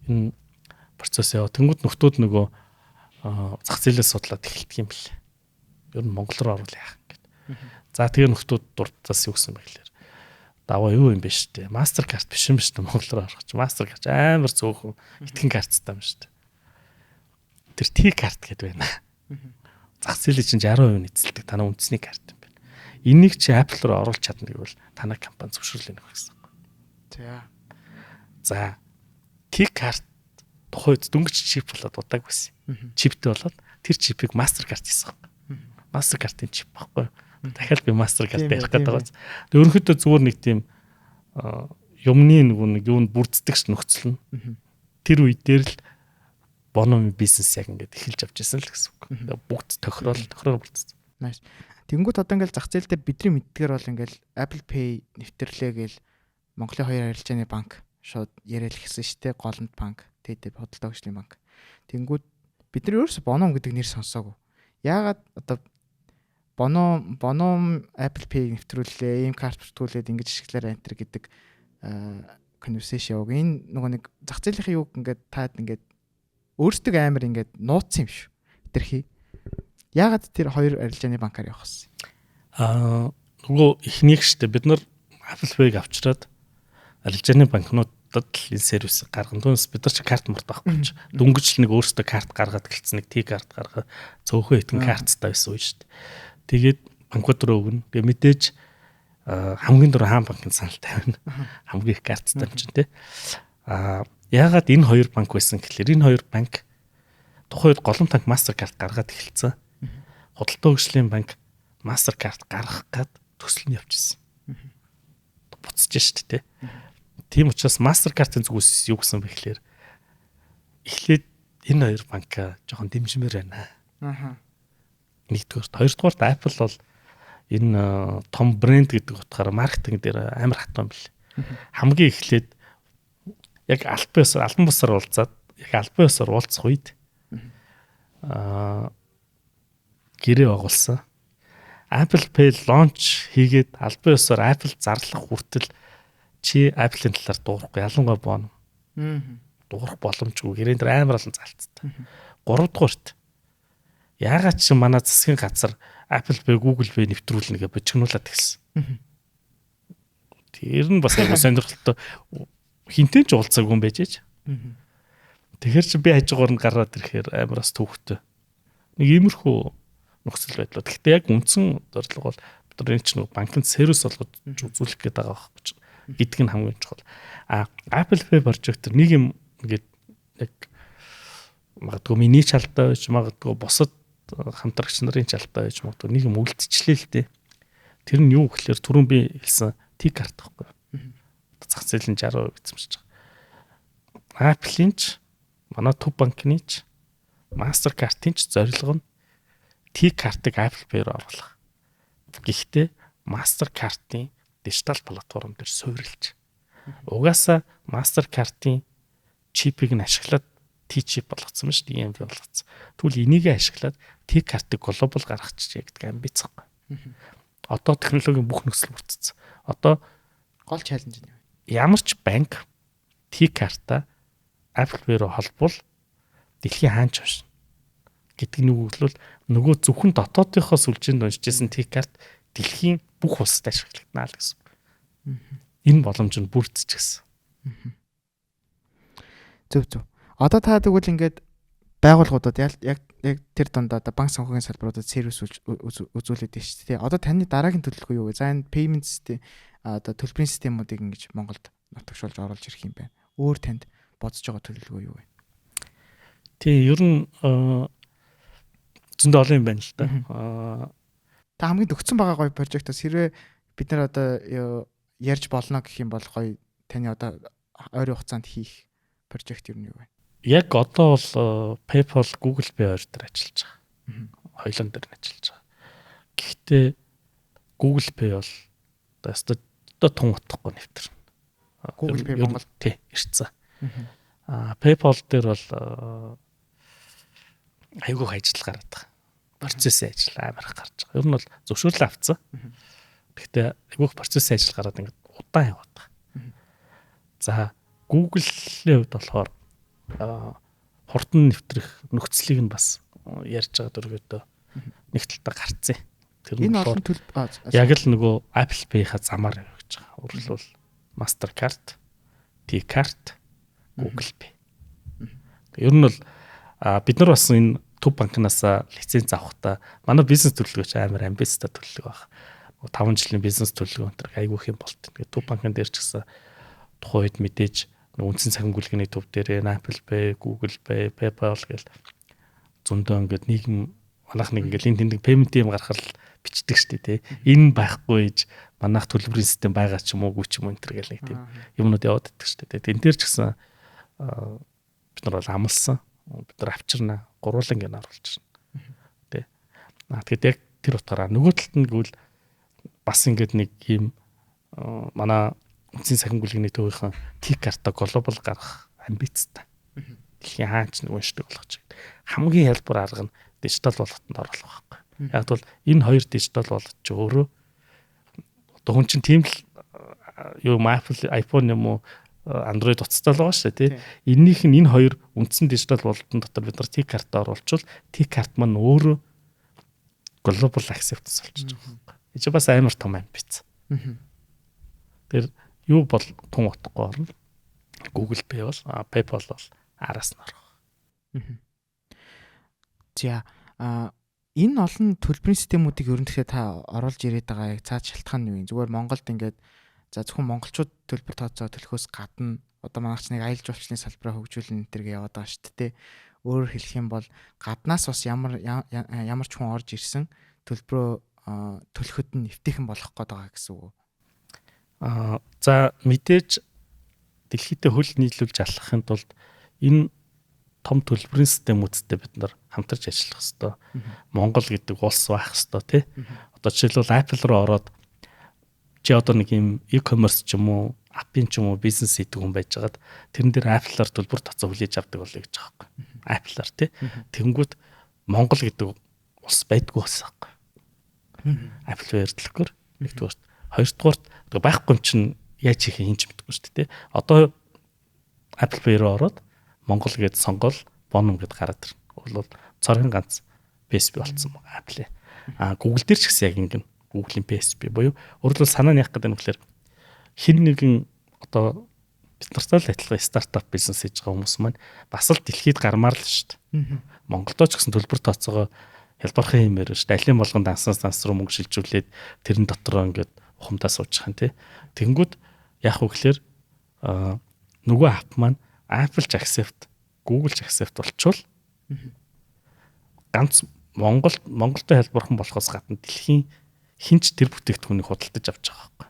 энэ процесс яваа. Тэнгүүд нөхдүүд нөгөө зах зээлээ судлаад эхэлдэг юм бэл. Ер нь Монгол руу оруулах яах гэд. За тэгээ нөхдүүд дурдсаас юу гэсэн бэ гэхээр даваа юу юм бэ штэ. Mastercard биш юм штэ Монгол руу орох чи. Mastercard амар цөөхөн итгэн карттай юм штэ. Тэр T карт гэдэг байна. Зах зээлийн чинь 60% нь эзэлдэг танай үндэсний карт юм байна. Энийг чи Apple руу оруулах чадна гэвэл танай компани зөвшөөрлөө өгөх гэсэн. За. За T карт тухайд дөнгөж чип болоод удааг байсан. Чиптэй болоод тэр чипийг Mastercard хийсэн. Mastercard-ын чип баггүй. Дахиад би Mastercard ярих гэдэг байгаа. Тэгээ ерөнхийдөө зүгээр нэг тийм юмны нөгөө нэг юунд бүрддэг ш нөхцөл нь. Тэр үе дээр л Bonomi бизнес яг ингээд эхэлж авч ирсэн л гэсэн үг. Бүгд тохирол бүрдсэн. Nice. Тэнгүүт одоо ингээл зах зээл дээр бидний мэддгээр бол ингээл Apple Pay нэвтрлээ гээл Монголын хоёр арилжааны банк шууд яриад л гисэн шүү дээ. Голомт банк, ТД худалдаа хөгжлийн банк. Тэнгүүд бид нар ерөөсө Bonom гэдэг нэр сонсоогүй. Яагаад одоо Bonom Apple Pay нэвтрүүллээ, ийм карт бүртгүүлээд ингэж ашиглаарай энэ гэдэг conversation яваг. Энэ нөгөө нэг зах зээлийн юуг ингээд таад ингээд өөрсдөө амар ингээд нууцсан юм шүү. Хитрхи. Яагаад тэр хоёр арилжааны банкар явах вэ? Нөгөө эхнийх штэ бид нар Apple Pay-г авчираад арилжааны банкнуудад л энэ сервис гаргана. Түүнээс бид нар чи карт морт байхгүй ч. Дөнгөж л нэг өөрсдөө карт гаргаад гэлцсэн нэг T карт гаргаа цөөхөн хитэн карттай байсан үе штэ. Тэгээд банкуд руу өгнө. Тэгээ мэдээж хамгийн дөрөв хаан банкны санал тавина. Хамгийн их карттай юм чинь тий. Яагаад энэ хоёр банк байсан гэхлээр энэ хоёр банк тухайн үед Голомт банк Mastercard гаргаад эхэлсэн. Худалдаа хөгжлийн банк Mastercard гаргах гад төсөл нь явчихсан. Буцаж штэ тий. Тийм учраас Mastercard-ын зүгээс юу гэсэн бэ гэхлээр эхлээд энэ хоёр банк жоохон дэмжмээр байна. Аха. Нэгдүгээрт, хоёрдугаарт Apple бол энэ том брэнд гэдэг утгаараа маркетинг дээр амар хатан бил. Хамгийн эхлээд яг албан бусаар уулзаад яг албан ёсоор уулзах үед гэрээ байгуулсан. Apple Pay launch хийгээд албан ёсоор Apple зарлах хүртэл чи Apple-ийн талаар дуурахгүй ялангуяа Bono. Дуурах боломжгүй. Гэрээн дээр амар олон залттай. Гуравдугаарт яагаад чи манай засгийн газар Apple Pay, Google Pay нэвтрүүлнэ гэж бочигнуулаад эхэлсэн. Тэр нь бас айгүй сонирхолтой. Хинтээ ч уулзаагүй юм байж ээж. Тэгэхээр чи би хажуугаар нь гараад ирэхээр амар бас төвхтэй. Нэг иймэрхүү нөхцөл байдлаа. Гэхдээ яг үндсэн зорилго бол бид нар энэ чинь банкнд сервис олгож үзүүлэх гээд байгаа байхгүй гэдэг нь хамгийн чухал. Apple Pay project нэг юм ингээд яг магадгүй миний ч алдаа байж магадгүй бусад хамтрагч нарын ч алдаа байж магадгүй нэг юм үлдчихлээ л дээ. Тэр нь юу гэхээр түрүүн би хэлсэн T карт байхгүй. Зах зээл нь 60% эзэмшиж байгаа. Apple-ийн ч манай төв банкны ч Mastercard-ын ч зорилго нь T картыг Apple Pay руу оруулах. Гэхдээ Mastercard-ын дижитал платформ дээр суурилж. Угаасаа Mastercard-ын чипийг нь ашиглаад T чип болгоцсон ба шүү дээ, EMV болгоцсон. Тэгвэл энийг ашиглаад T картыг глобал гаргачихъя гэдэг амбиц байхгүй. Одоо технологийн бүх нөхцөл бүрдсэн. Одоо гол чаленж нь юу вэ? Ямар ч банк T карта Apple Pay руу холбол дэлхийн хаан ч уншина гэдэг нь юу гэвэл нөгөө зөвхөн дотоодынхоо сүлжээнд уншижсэн T карт дэлхийн бүх улсад ашиглагдана л гэсэн. Энэ боломж нь бүрдчихсэн. Зөв зөв. Одоо та тэгвэл ингээд байгууллагуудад яг тэр дунд одоо банк санхүүгийн салбаруудад сервис үзүүлээд байна шүү дээ. Одоо таны дараагийн төлөвлөгөө юу вэ? За энэ payment system одоо төлбөрийн системүүдийг ингэж Монголд нутагшуулж оруулж ирэх юм байна. Өөр танд бодож байгаа төлөвлөгөө юу вэ? Тий, ер нь зөндөө олон юм байна л да. Та хамгийн төгссөн байгаа гоё прожектоос хэрвээ бид нар одоо ярьж болно гэх юм бол гоё таны одоо ойрын хугацаанд хийх project юу нь юу вэ? Яг одоо бол PayPal, Google Pay хоёр дээр ажиллаж байгаа. Хоёулан дээр нь ажиллаж байгаа. Гэхдээ Google Pay бол одоо ёстой одоо тун утгагүй нэвтэрнэ. Google Pay Монгол тий ирсэн. PayPal дээр бол айгүй их ажил гараад байгаа. Процессын ажил амар их гарч байгаа. Ер нь бол зөвшөөрлөө авцсан. Гэхдээ айгүй их процессын ажил гараад ингээд удаан яваад байгаа. За, Google-ийн хувьд болохоор хурдан нэвтрэх нөхцөлийг нь бас ярьж байгаа дөргөөдөө нэг талдаа гарцсан. Тэр нь энэ олон төлб яг л нөгөө Apple Pay-ха замаар явж байгаа. Өөрөлдвөл Mastercard, T-Card, Google Pay. Ер нь бол бид нар бас энэ төв банкнаас лиценз авахдаа манай бизнес төлөвлөгөө ч амар амбицтай төлөвлөгөө баг. 5 жилийн бизнес төлөвлөгөө энэ төр айгүй их юм болт. Тэгээд төв банкн дээр ч гэсэн тухайн үед мэдээж үндсэн цахим гүйлгээний төв дээр Apple Pay, Google Pay, PayPal гэл зөндөө ингээд нийгэм манайх нэг ингээд энэ тэндэг payment юм гаргахал бичдэг штэ тий. Энэ байхгүй ээж манайх төлбөрийн систем байгаа ч юм уу үгүй ч юм уу энэ төр гэл нэг тийм юмнууд яваад иддэг штэ тий. Тэн дээр ч гэсэн бид нар бол амлсан. Бид нар авчирна. Гурвуулан гэн оруулж ирнэ. Тий. Тэгээд яг тэр утгаараа нөгөө талд нь гэвэл бас ингээд нэг юм манай үндсэн цахим гүйлгээний төвийнхэн T-карта глобал гаргах амбицтай. Дэлхийн хаач нэг уншдаг болгож. Хамгийн хялбар арга нь дижитал болготонд оруулах байхгүй. Яг бол энэ хоёр дижитал болгож чи өөрөө одоо хүн чинь тийм л юу Apple iPhone юм уу Android утастай л байгаа шүү дээ тий. Эннийх нь энэ хоёр үндсэн дижитал болтон дотор бид нар T-карта оруулчвал T-карт маань өөрөө global acceptance болчихж байгаа байхгүй. Энэ чинь бас амар том амбиц. Тэр юу бол тун утгагүй орно. Google Pay бол PayPal бол араас нь орох. За, энэ олон төлбөрийн системүүдийг ер нь тэгэхээр та оруулж ирээд байгаа яг цаад шалтгаан нь юу юм? Зүгээр Монголд ингээд за зөвхөн монголчууд төлбөр тооцоо төлөхөөс гадна одоо манайх ч нэг аялал жуулчлалын салбараа хөгжүүлнэ энэ төр гээ яваад байгаа шүү дээ. Өөрөөр хэлэх юм бол гаднаас бас ямар ямар ч хүн орж ирсэн төлбөрөө төлөхөд нь эвтэйхэн болох гээд байгаа гэсэн үг үү? За, мэдээж дэлхийдээ хөл нийлүүлж алхахын тулд энэ том төлбөрийн системүүдтэй бид нар хамтарч ажиллах хэвээр. Монгол гэдэг улс байх хэвээр тий. Одоо жишээлбэл Apple руу ороод чи одоо нэг юм e-commerce ч юм уу, app-ын ч юм уу бизнес хийдэг хүн байжгаад тэрэн дээр Apple-аар төлбөр тооцоо хүлээж авдаг болъё гэж байгаа байхгүй. Apple-аар тий. Тэнгүүт Монгол гэдэг улс байдгүй болсон байхгүй. Apple Pay төлөхөөр нэгдүгээр. Хоёрдугаарт байхгүй юм чинь яаж хийх юм ч мэдэхгүй шүү дээ тий. Одоо Apple Pay руу ороод Монгол гэд сонгоол Боном гэд гараад ирнэ. Бол цорын ганц PSP болцсон байгаа Apple. Google дээр ч гэсэн яг ингэн Google-ийн PSP буюу өөрөлдөл санаа нь яах гэдэг нь гэхээр хин нэгэн одоо бид нартай л адилхан стартап бизнес хийж байгаа хүмүүс маань бас л дэлхийд гармаар л шүү дээ. Монголдо ч гэсэн төлбөр тооцоогоо хялбархан юмэр шүү дээ. Алийн болгон дансаас данс руу мөнгө шилжүүлээд тэрэн дотроо ингээд ухамдаа суучих юм тий. Тэнгүүд яах вэ гэхээр нөгөө ап маань Apple ч accept, Google ч accept болчвол ганц Монголтой хялбархан болохоос гадна дэлхийн хинч тэр бүтээгдэхүүнийг худалдаж авч байгаа байхгүй.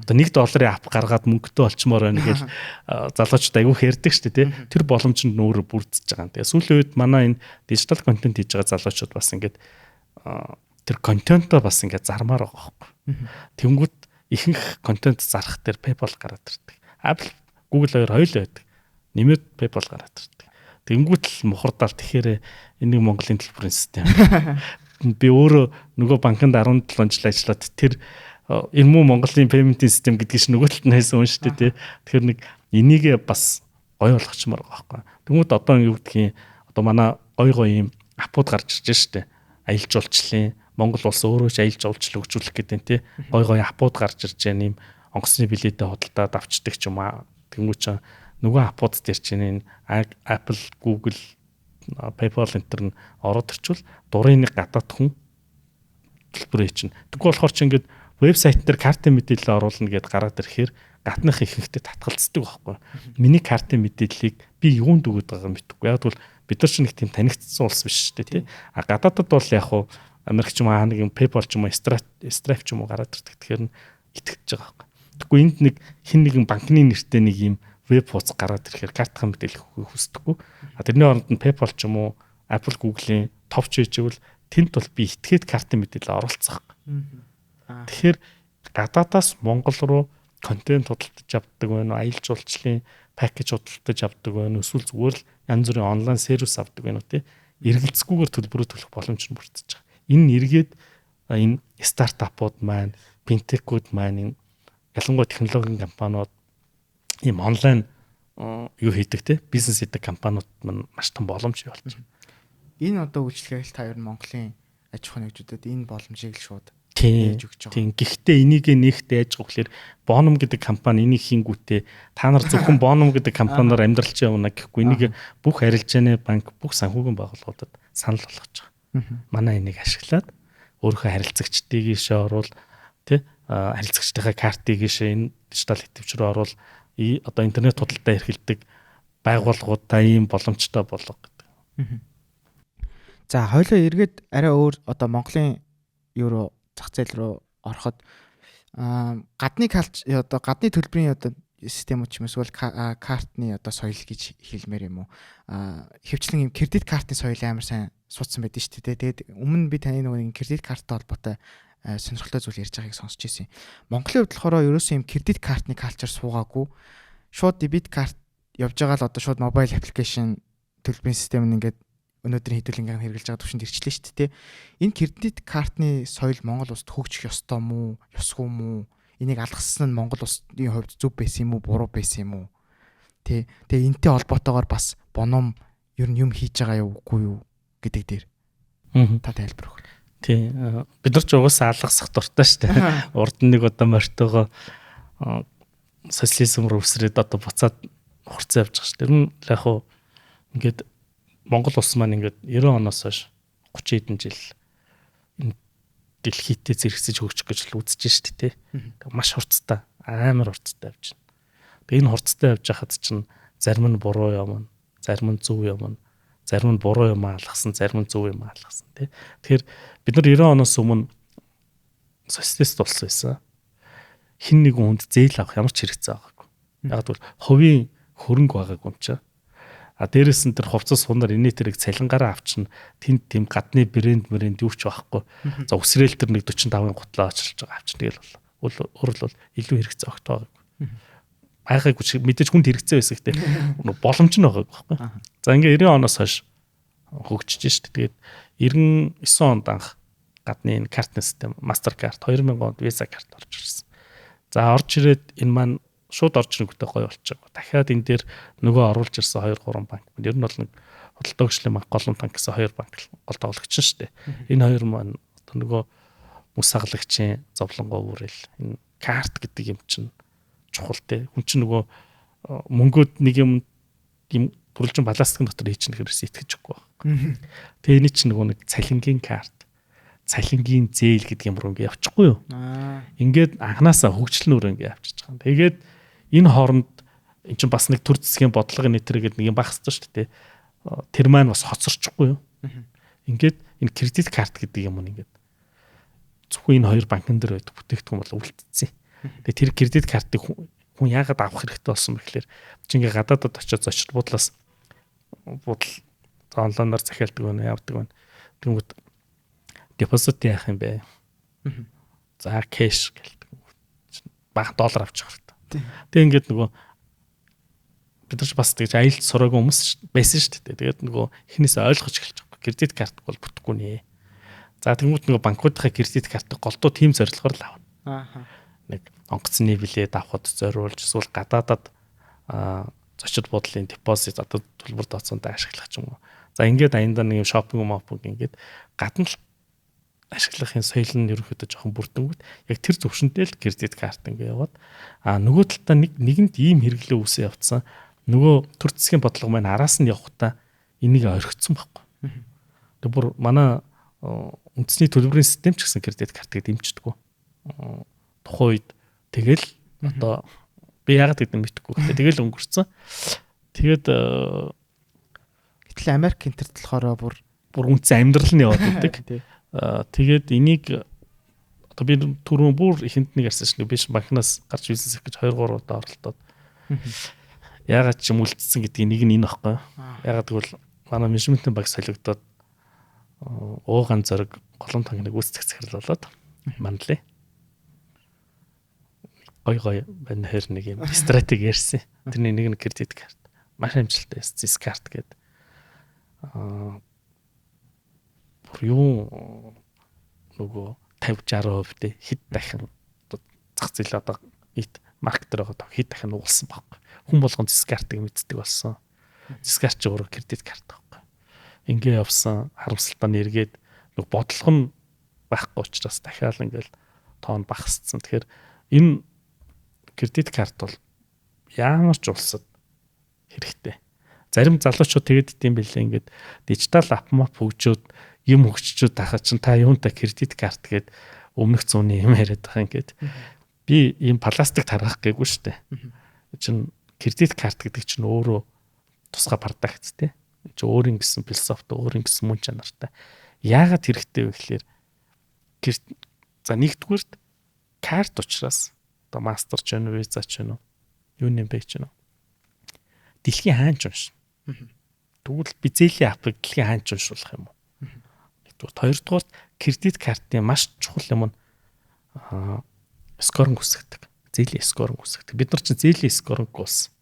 Одоо 1 долларын ап гаргаад мөнгөтэй болчмоор байна гэж залуучууд айгүй хэрдэг шүү дээ тий. Тэр боломж нь өөрөө бүрдэж байгаа юм. Тэгээ сүүлийн үед манай энэ дижитал контент хийж байгаа залуучууд бас ингээд тэр контентоо бас ингээд зармаар байгаа байхгүй. Тэнгүүт ихэнх контент зарах дээр PayPal гараад ирдэг. Apple, Google хоёр хоёул байдаг. Нэмээд PayPal гараад ирдэг. Тэнгүүт л мухардаал тэгэхээр энийг Монголын төлбөрийн систем. Би өөрөө нөгөө банкнд 17 жил ажиллаад тэр энэ муу Монголын payment-ийн систем гэдгийг чинь нөгөө талд нь хайсан хүн шүү дээ тий. Тэгэхээр нэг энийг бас гоё болгочмоор байгаа байхгүй. Тэнгүүд одоо юу гэдгийг одоо манай гоё гоё юм апууд гарч ирж шүү дээ. Аялал жуулчлалын Монгол улс өөрөө ч аялал жуулчлал хөгжүүлэх гэдэг нь тий. Гоё гоё апууд гарч ирж байна юм онгоцны билетээ худалдаад авчдаг ч юм аа. Тэнгүүд чинь нөгөө апууд дээр чинь энэ Apple, Google, PayPal энэ төр нь ороод ирчвэл дурын нэг гадаад хүн төлбөрөө чинь. Тэгвэл болохоор чи ингээд вебсайт дээр картын мэдээлэл оруулна гэд гараад ирэхээр гаднах ихэнхдээ татгалздаг байхгүй. Миний картын мэдээллийг би юунд өгöd байгааг мэдэхгүй. Яг бол бид нар ч нэг тийм танигдсан улс биш шүү дээ тий. А гадаадад бол яг хуу Америк ч юм уу нэг юм PayPal ч юм уу Stripe ч юм уу гараад ирдэг. Тэгэхээр нь итгэж байгаа байхгүй. Тэгэхгүй энд нэг хин нэгэн банкны нэртэй нэг юм веб хуудас гараад ирэхээр картын мэдээлэл өгөхийг хүсдэггүй. А тэрний оронд нь PayPal ч юм уу Apple, Google-ийн товч хийжвэл тэнд бол би итгээд картын мэдээлэл оруулцах. Тэгэхээр гадаадаас Монгол руу контент худалдаж авдаг байна уу, аялал жуулчлалын package худалдаж авдаг байна уу, эсвэл зүгээр л янз бүрийн онлайн сервис авдаг байна уу, тий. Эргэлзэхгүйгээр төлбөрөө төлөх боломж нь бүрдэж байгаа. Энэ эргээд энэ стартапууд маань, fintech үүд маань, энэ ялангуяа технологийн компаниуд, ийм онлайн юу хийдэг те бизнес хийдэг компаниуд маань маш том боломж болж байна. Энэ одоо үйлчлэгийг та ер нь Монголын аж ахуйн нэгжүүдэд энэ боломжийг л шууд хийж өгч байгаа. Тийм. Гэхдээ энийг нэгт яаж байгаа гэхээр Bonom гэдэг компани энийг хийнгүүтээ та нар зөвхөн Bonom гэдэг компаниар амьдралч явна гэхгүй, энийг бүх арилжааны банк, бүх санхүүгийн байгууллагуудад санал болгож байгаа. Манай энийг ашиглаад өөрийнхөө харилцагчдыг ийшээ оруул, тий, харилцагчдынхаа картыг ийшээ энэ дижитал идэвч рүү оруул, одоо интернет худалдаа эрхэлдэг байгууллагуудаа ийм боломжтой болго гэдэг. За, хоёлоо эргээд арай өөр одоо Монголын юу руу, зах зээл рүү ороход гадны culture, одоо гадны төлбөрийн одоо системүүд ч юм эсвэл картны одоо соёл гэж хэлмээр юм уу. Хөвчлэн юм кредит картны соёл амар сайн суудсан байдаг шүү дээ. Тэгээд өмнө би таны нөгөө нэг кредит карттай холбоотой сонирхолтой зүйл ярьж байгааг сонсч ирсэн. Монголын хувьд болохоор ерөөсөө юм кредит картны culture суугаагүй. Шууд дебит карт явж байгаа л одоо шууд mobile application төлбөрийн систем нь ингээд өнөөдрийн хэдүүлэнгээр хэрэглэж байгаа төвшөнд ирчлээ шүү дээ. Энэ кредит картны соёл Монгол улсад хөгжих ёстой мүү, ёсгүй мүү? Энийг алгассан нь Монгол улсын хувьд зөв байсан юм уу, буруу байсан юм уу? Тэ. Тэгээ энтэй холбоотойгоор бас Bonom ер нь юм хийж байгаа юу, үгүй юу гэдэг дээр та тайлбар өгөх. Тий. Бид нар ч угаасаа алгасах дуртай шүү дээ. Урд нь нэг удаа морьтойгоо социализм руу өсрээд одоо буцаад хурцсан явж байгаа шүү. Тэр нь яг хуу ингээд Монгол улс маань ингээд 90 оноос хойш 30 хэдэн жил энэ дэлхийдээ зэрэгцэж хөгжих гэж л үзэж шүү дээ. Маш хурцтай, амар хурцтай явж байна. Тэгээ энэ хурцтай явж байхад чинь зарим нь буруу юм, зарим нь зөв юм, зарим нь буруу юм алгасан, зарим нь зөв юм алгасан тий. Тэгэхээр бид нар 90 оноос өмнө социалист улс байсан. Хин нэгэн хүнд зээл авах ямар ч хэрэгцээ байгаагүй. Яг бол хувийн хөрөнгө байгаагүй юм чинь. А дээрэс нь тэр хувцас сунаар инээ тэрийг цалингаараа авчна. Тэнд тийм гадны брэнд мрэнд юу ч байхгүй. За, үсрээл тэр нэг 45-ын гутлаа очилж байгаа авчна, тэгэл бол. Өөр л бол илүү хэрэгцээ огт байгаагүй. Байгаагүй ч мэдээж хүнд хэрэгцээ байсан, гэхдээ боломж нь байгаагүй байхгүй. За, ингээ 90 оноос хойш хөгжиж шít. Тэгээд 99 онд анх гадны энэ картны систем Mastercard, 2000 онд Visa карт орж ирсэн. За, орж ирээд энэ маань шууд орж ирэнгүүтээ гоё болчихоо. Дахиад энэ дээр нөгөө оруулж ирсэн 2 3 банк. Ер нь бол нэг худалдаа хөгжлийн банк, Голомт банк гэсэн хоёр банк гол тоглогч нь шүү дээ. Энэ хоёр маань одоо нөгөө мөс саглагчийн зовлонгоо бүрэл энэ карт гэдэг юм чинь чухал те. Хүн чинь нөгөө мөнгөд нэг юм юм төрөлжин балаастын дотор хийчих нэрээс итгэж өгөхгүй байна. Тэгээ энэ чинь нөгөө нэг цалингийн карт, цалингийн зээл гэдэг юм руу ингээ явчихгүй юу? Ингээд анханасаа хөгжил нь өөр ингээ явчихж байгаа. Тэгээд энэ хооронд эн чинь бас нэг төр засгийн бодлого нэтрэгээд нэг юм байх хэрэгтэй шүү дээ. Тэр маань бас хоцорчихгүй юу? Ингээд энэ кредит карт гэдэг юм ингээд зөвхөн энэ хоёр банкн дээр байдаг бүтээгдэхүүн бол үлдсэн. Тэгээ тэр кредит картыг хүн яагаад авах хэрэгтэй болсон бэ гэхээр чи ингээ гадаадад очиод зочид буудлаас буудал онлайнаар захиалдаг байна, явдаг байна. Тэнгүүт депозит яах юм бэ? За, cash гэлдэг. Бага доллар авчих хэрэгтэй. Тэгээ ингээд нөгөө бид нар ч бас тэгж аялж сураагүй хүмүүс байсан шүү дээ. Тэгээд нөгөө эхнээсээ ойлгож эхэлж байгаа. Кредит карт бол бүтэхгүй нэ. За, тэнгуут нөгөө банкуудынхаа кредит картыг голдуу тийм зорилгоор л авна. Нэг онгоцны билет авахд зориулж, эсвэл гадаадад зочид буудлын депозит, одоо төлбөр тооцоонд ашиглах ч юм уу. За, ингээд аяндаа нэг юм шопинг мопинг ингээд гадна л ашиглахын соёл нь ерөнхийдөө жоохон бүрдэнгүүт яг тэр зөвшөнтэй л кредит карт ингээ яваад, а нөгөө талдаа нэг нэгэнд ийм хэрэглээ үүсээ явцсан, нөгөө төр засгийн бодлого маань араас нь явахдаа энийг орхицсан байхгүй. Тэг бүр манай үндэсний төлбөрийн систем ч гэсэн кредит картыг дэмждэггүй. Тухайн үед тэгэл одоо би яагаад гэдэг нь мэдэхгүй. Тэгэл өнгөрцөн. Тэгээд Гэтэл Америк интерт болохоор бүр бүр үндсэн амьдрал нь яваад байдаг. Тэгээд энийг Одоо би түрүүн бүр ихэнд нэг ярьсан шин биш банкнаас гарч бизнес хийх гэж 2 3 удаа оролдоод. Яагаад ч юм үлдсэн гэдгийг нэг нь энэ баггүй. Яагаад гэвэл манай менежментийн баг солигдоод ууган зориг голом танхимыг үүсгэх захирал болоод манлаа. Гой гой байна хэр нэг юм стратеги ярьсан. Тэрний нэг нь кредит карт. Маш амжилттай байсан. Карт гэдэг. Бүр юу нөгөө 50 60% тэ хэд дахин зах зээл одоо нийт маркетер байгаа хэд дахин нугалсан байхгүй. Хүн болгон Zcart-ыг мэддэг болсон. Zcart ч өөрөө кредит карт байхгүй. Ингээ явсан харамсалтай нь эргээд нэг бодлого нь байхгүй учраас дахиад ингээл тоон багасцсан. Тэгэхээр энэ кредит карт бол ямар ч улсад хэрэгтэй. Зарим залуучууд тэгээд идэм билээ ингээд дижитал ап мап хөгжөөд юм хөгжчөөд тахад чинь та юунтай кредит карт гээд өмнөх зууны юм яриад байгаа ингээд би ийм пластик таргах гээгүй шүү дээ. Чин кредит карт гэдэг чинь өөрөө тусгай продакт тий. Чи өөрийн гэсэн философи, өөрийн гэсэн мөн чанартай. Яагаад хэрэгтэй вэ гэхлээр за нэгдүгüрт карт учраас одоо мастер ч вэ, виза ч вэ, юу нэм бэ ч вэ. Дэлхийн хаан ч уншина. Тэгвэл би зээлийн апыг дэлхийн хаан ч уншуулах юм уу? Нэгдүгээр, хоёрдугаар кредит картын маш чухал юм нь scoring үүсгэдэг. Зээлийн scoring үүсгэдэг. Бид нар чинь зээлийн scoring болсон.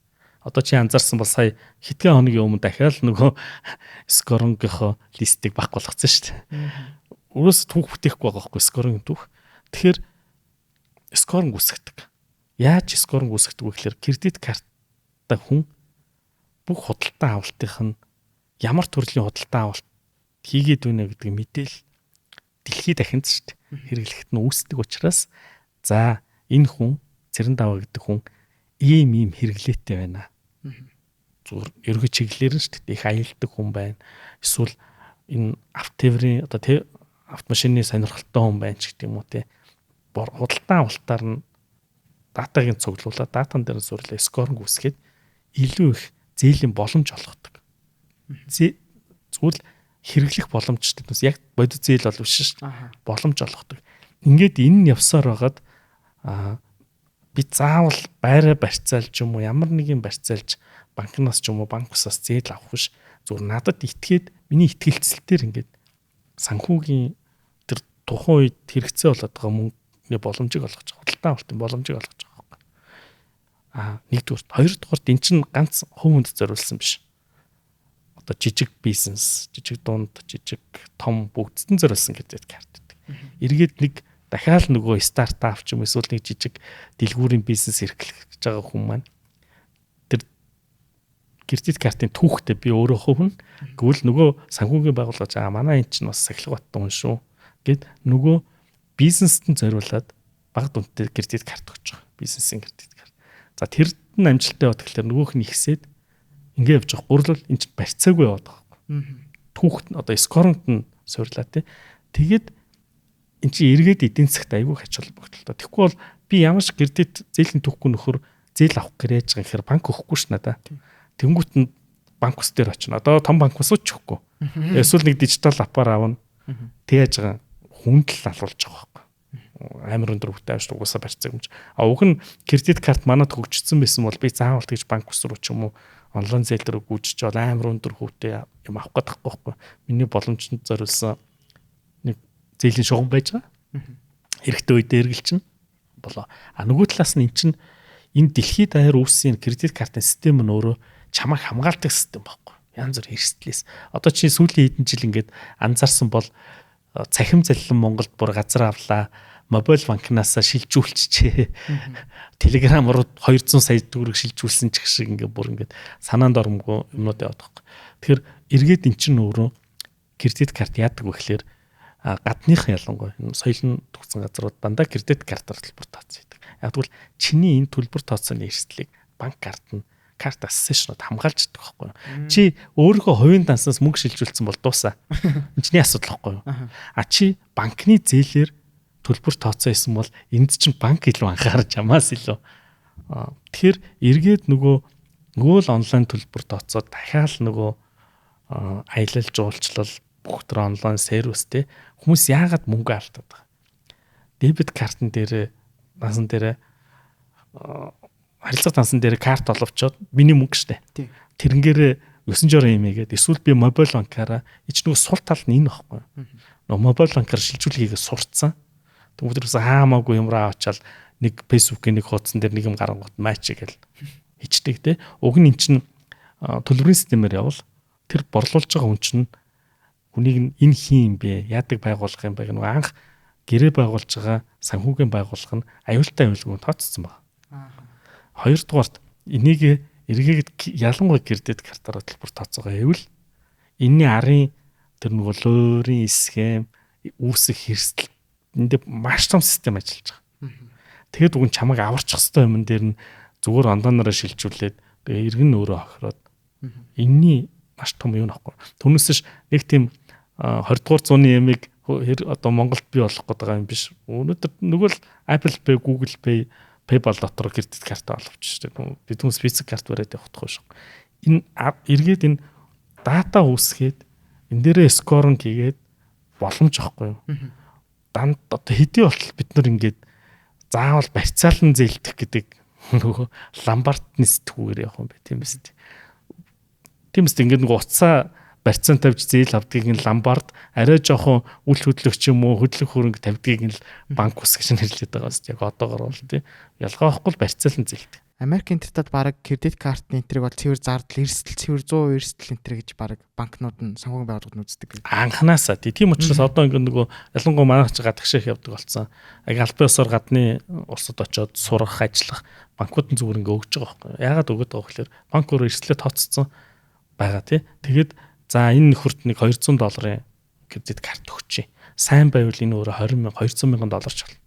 Одоо чи анзаарсан бол сая хэдхэн хоногийн өмнө дахиад нөгөө scoring ийнхоо list ийг баг болгоцсон шүү дээ. Өөрөөс түүх бүтээхгүй байгаа байхгүй scoring түүх. Тэгэхээр scoring үүсгэдэг. Яаж scoring үүсгэдэг вэ гэхээр кредит карттай хүн бүх худалдан авалтынх нь ямар төрлийн худалдан авалт хийгээд байна гэдэг мэдээлэл дэлхийд дахинд шүү дээ. Хэрэглэхэд нь үүсдэг учраас за энэ хүн Цэрэн даваа гэдэг хүн ийм ийм хэрэглээтэй байна. Зүгээр ерөнхий чиглэлээр нь шүү дээ. Их аялдаг хүн байна. Эсвэл энэ автотээврийн одоо тий автомашины сонирхолтой хүн байна ч гэдэг юм уу тий. Худалдан авалтаар нь data г нь цуглуулаад data н дээр нь суурилаа scoring үүсгээд илүү их зээлийн боломж олгодог. Зүгээр л хэрэглэх боломжтой. Яг бодит зээл бол биш шүү дээ. Боломж олгодог. Ингээд энэ нь явсаар байгаад би заавал байраа барьцаалж юм уу ямар нэгэн барьцаалж банкнаас ч юм уу банк усаас зээл авах биш. Зүгээр надад итгээд миний итгэлцэлтээр ингээд санхүүгийн тэр тухайн үед хэрэгцээ болоод байгаа мөнгөний боломжийг олгож байгаа. Худалдан авалтын боломжийг олгож байгаа байхгүй. Нэгдүгээр, хоёрдугаарт эн чинь ганц хувь хүнд зориулсан биш. Одоо жижиг бизнес, жижиг дунд, жижиг том бүгдд нь зориулсан кредит карт гэдэг. Эргээд нэг дахиад нөгөө стартап ч юм эсвэл нэг жижиг дэлгүүрийн бизнес эрхлэх гэж байгаа хүн маань тэр кредит картын түүхтэй би өөрөө хувь нь гэвэл нөгөө санхүүгийн байгууллага аа манай эн чинь бас сахилга баттан хүн шүү гэд нөгөө бизнест нь зориулаад бага дүнтэй кредит карт өгч байгаа. Бизнесийн кредит карт. За тэр нь амжилттай бод гэхэлэр нөгөөх нь ихсээд ингээ явж байгаа. Гурлал эн чинь барьцаагүй яваад байгаа байхгүй. Түүхт нь одоо scoring д нь суурлаа тий. Тэгээд эн чинь эргээд эдийн засагт айгүй ач холбогдолтой. Тэгэхгүй бол би ямар ч кредит зээлийн түүхгүй нөхөр зээл авах гэж яаж байгаа гэхээр банк өгөхгүй ш надаа. Тэнгүүт нь банк ус дээр очино. Одоо том банк усууд ч өгөхгүй. Эсвэл нэг дижитал app аар авна. Тэг яаж байгаа хүндэл алуулж байгаа байхгүй. Амар өндөр хөвтэй авч угаасаа барьцааг юм чи. А уг нь кредит карт манад хөгжсөн байсан бол би заавал тэгж банк ус руу ч юм уу онлайн зээл рүү гүйжиж бол амар өндөр хөвтэй юм авах гэдэг байхгүй. Миний боломжинд зориулсан нэг зээлийн шугам байж байгаа. Хэрэгтэй үедээ эргэлчин болоо. А нөгөө талаас нь эн чинь энэ дэлхийд даяар үүссэн кредит картын систем нь өөрөө чамайг хамгаалдаг систем байхгүй. Янз бүр эрсдлээс. Одоо чи сүүлийн хэдэн жил ингээд анзаарсан бол цахим заллан Монголд бүр газар авлаа. Мобайл банкнасаа шилжүүлчихээ. Telegram руу 200 сая төгрөг шилжүүлсэн ч гэх шиг ингээд бүр ингээд санаанд оромгүй юмнууд яваад байгаа. Тэгэхээр эргээд эн чинь өөрөө кредит карт яадаг вэ гэхлээр гадныхан ялангуяа энэ соёл нь төгссөн газрууд дандаа кредит картаар төлбөр тооцоо хийдэг. Яг тэгвэл чиний энэ төлбөр тооцооны эрсдлийг банк карт нь карт association ууд хамгаалж чаддаг байхгүй юу? Чи өөрийнхөө хувийн дансаас мөнгө шилжүүлсэн бол дуусаа. Энэ чиний асуудал байхгүй юу? А чи банкны зээлээр төлбөр тооцоо хийсэн бол энд чинь банк илүү анхаарч чамаас илүү. Тэгэхээр эргээд нөгөө л онлайн төлбөр тооцоо дахиад нөгөө аялал жуулчлал бүх төр онлайн сервис те хүмүүс яагаад мөнгө алдаад байгаа. Дебет картн дээр дансан дээр харилцах дансан дээр карт оловчоод миний мөнгө штэ. Тэрнгээрээ 9 жороо юм ийгээд эсвэл би мобайл банкаараа ич нөгөө сул тал нь энэ багхгүй. Нөгөө мобайл банкаар шилжүүлэх хийгээ сурцсан. Тэгвэл тэрээс хаамаагүй юмраа авчаал нэг Facebook-ийн нэг хуудсан дээр нэг юм гарангуут матч гэл хийчдэг те. Уг нь эн чинь төлбөрийн системээр явбал тэр борлуулж байгаа хүн чинь хүнийг нь энэ хин юм бэ? Яадаг байгууллага юм бэ? Нөгөө анх гэрээ байгуулж байгаа санхүүгийн байгууллага нь аюултай аюулгүй тооцсон байна. Хоёрдугаарт энийг эргээгээд ялангуяа кредит картаараа төлбөр тооцоогоо хийвэл энэний арын тэр нөгөө луурын схем үүсэх хэрсэл энд маш том систем ажиллаж байгаа. Тэгэд уг нь чамайг аварчих хэвээр юм дээр нь зүгээр ондоонороо шилжүүлээд тэгээ иргэн нь өөрөө хохироод энэний маш том юм нөхгүй. Түүнээс ш нэг тийм 20 дугаар зууны ямиг одоо Монголд бий болох гээд байгаа юм биш. Өнөөдөр нөгөө л Apple Pay, Google Pay, PayPal дотор кредит карт оловч шүү дээ. Би түн специфик карт бариад явах шүү. Энэ эргээд энэ дата үүсгээд энэ дээрээ скоринг хийгээд боломж авахгүй юу? Данд одоо хэдий болтол бид нар ингээд заавал барьцаалан зээлдэх гэдэг нөгөө ломбардны сэтгүүгээр явах юм бэ тийм биз дээ. Тийм биз дээ ингээд нөгөө утсаа барьцаан тавьж зээл авдгийг нь ломбард арай жоохон үл хөдлөх ч юм уу хөдлөх хөрөнгө тавьдгийг нь банк ус гэж нэрлэдэг байгаа биз яг одоогор бол тий. Ялгаа байхгүй л барьцаалан зээлдэг. Америкийн тэртад бараг кредит картны энтриг бол цэвэр зардал, эрсдэл, цэвэр 100% эрсдэл энтер гэж бараг банкнууд нь санхүүгийн байгууллагууд нь үздэг. Анханасаа тий. Тийм учраас одоо ингээд нөгөө ялангуяа манайх чи гадагшаа их явдаг болсон. Яг албан ёсоор гадны улсад очиод сурах, ажиллах банкуд нь зүгээр ингээд өгж байгаа байхгүй. Яагаад өгöd байгаа вэ гэхээр банк өөрөө эрсдлээ тооцсон байгаа тий. Тэгээд за энэ нөхөрт нэг $200 кредит карт өгчээ. Сайн байвал энэ өөрөө 20 мянга 200 мянган доллар ч болно.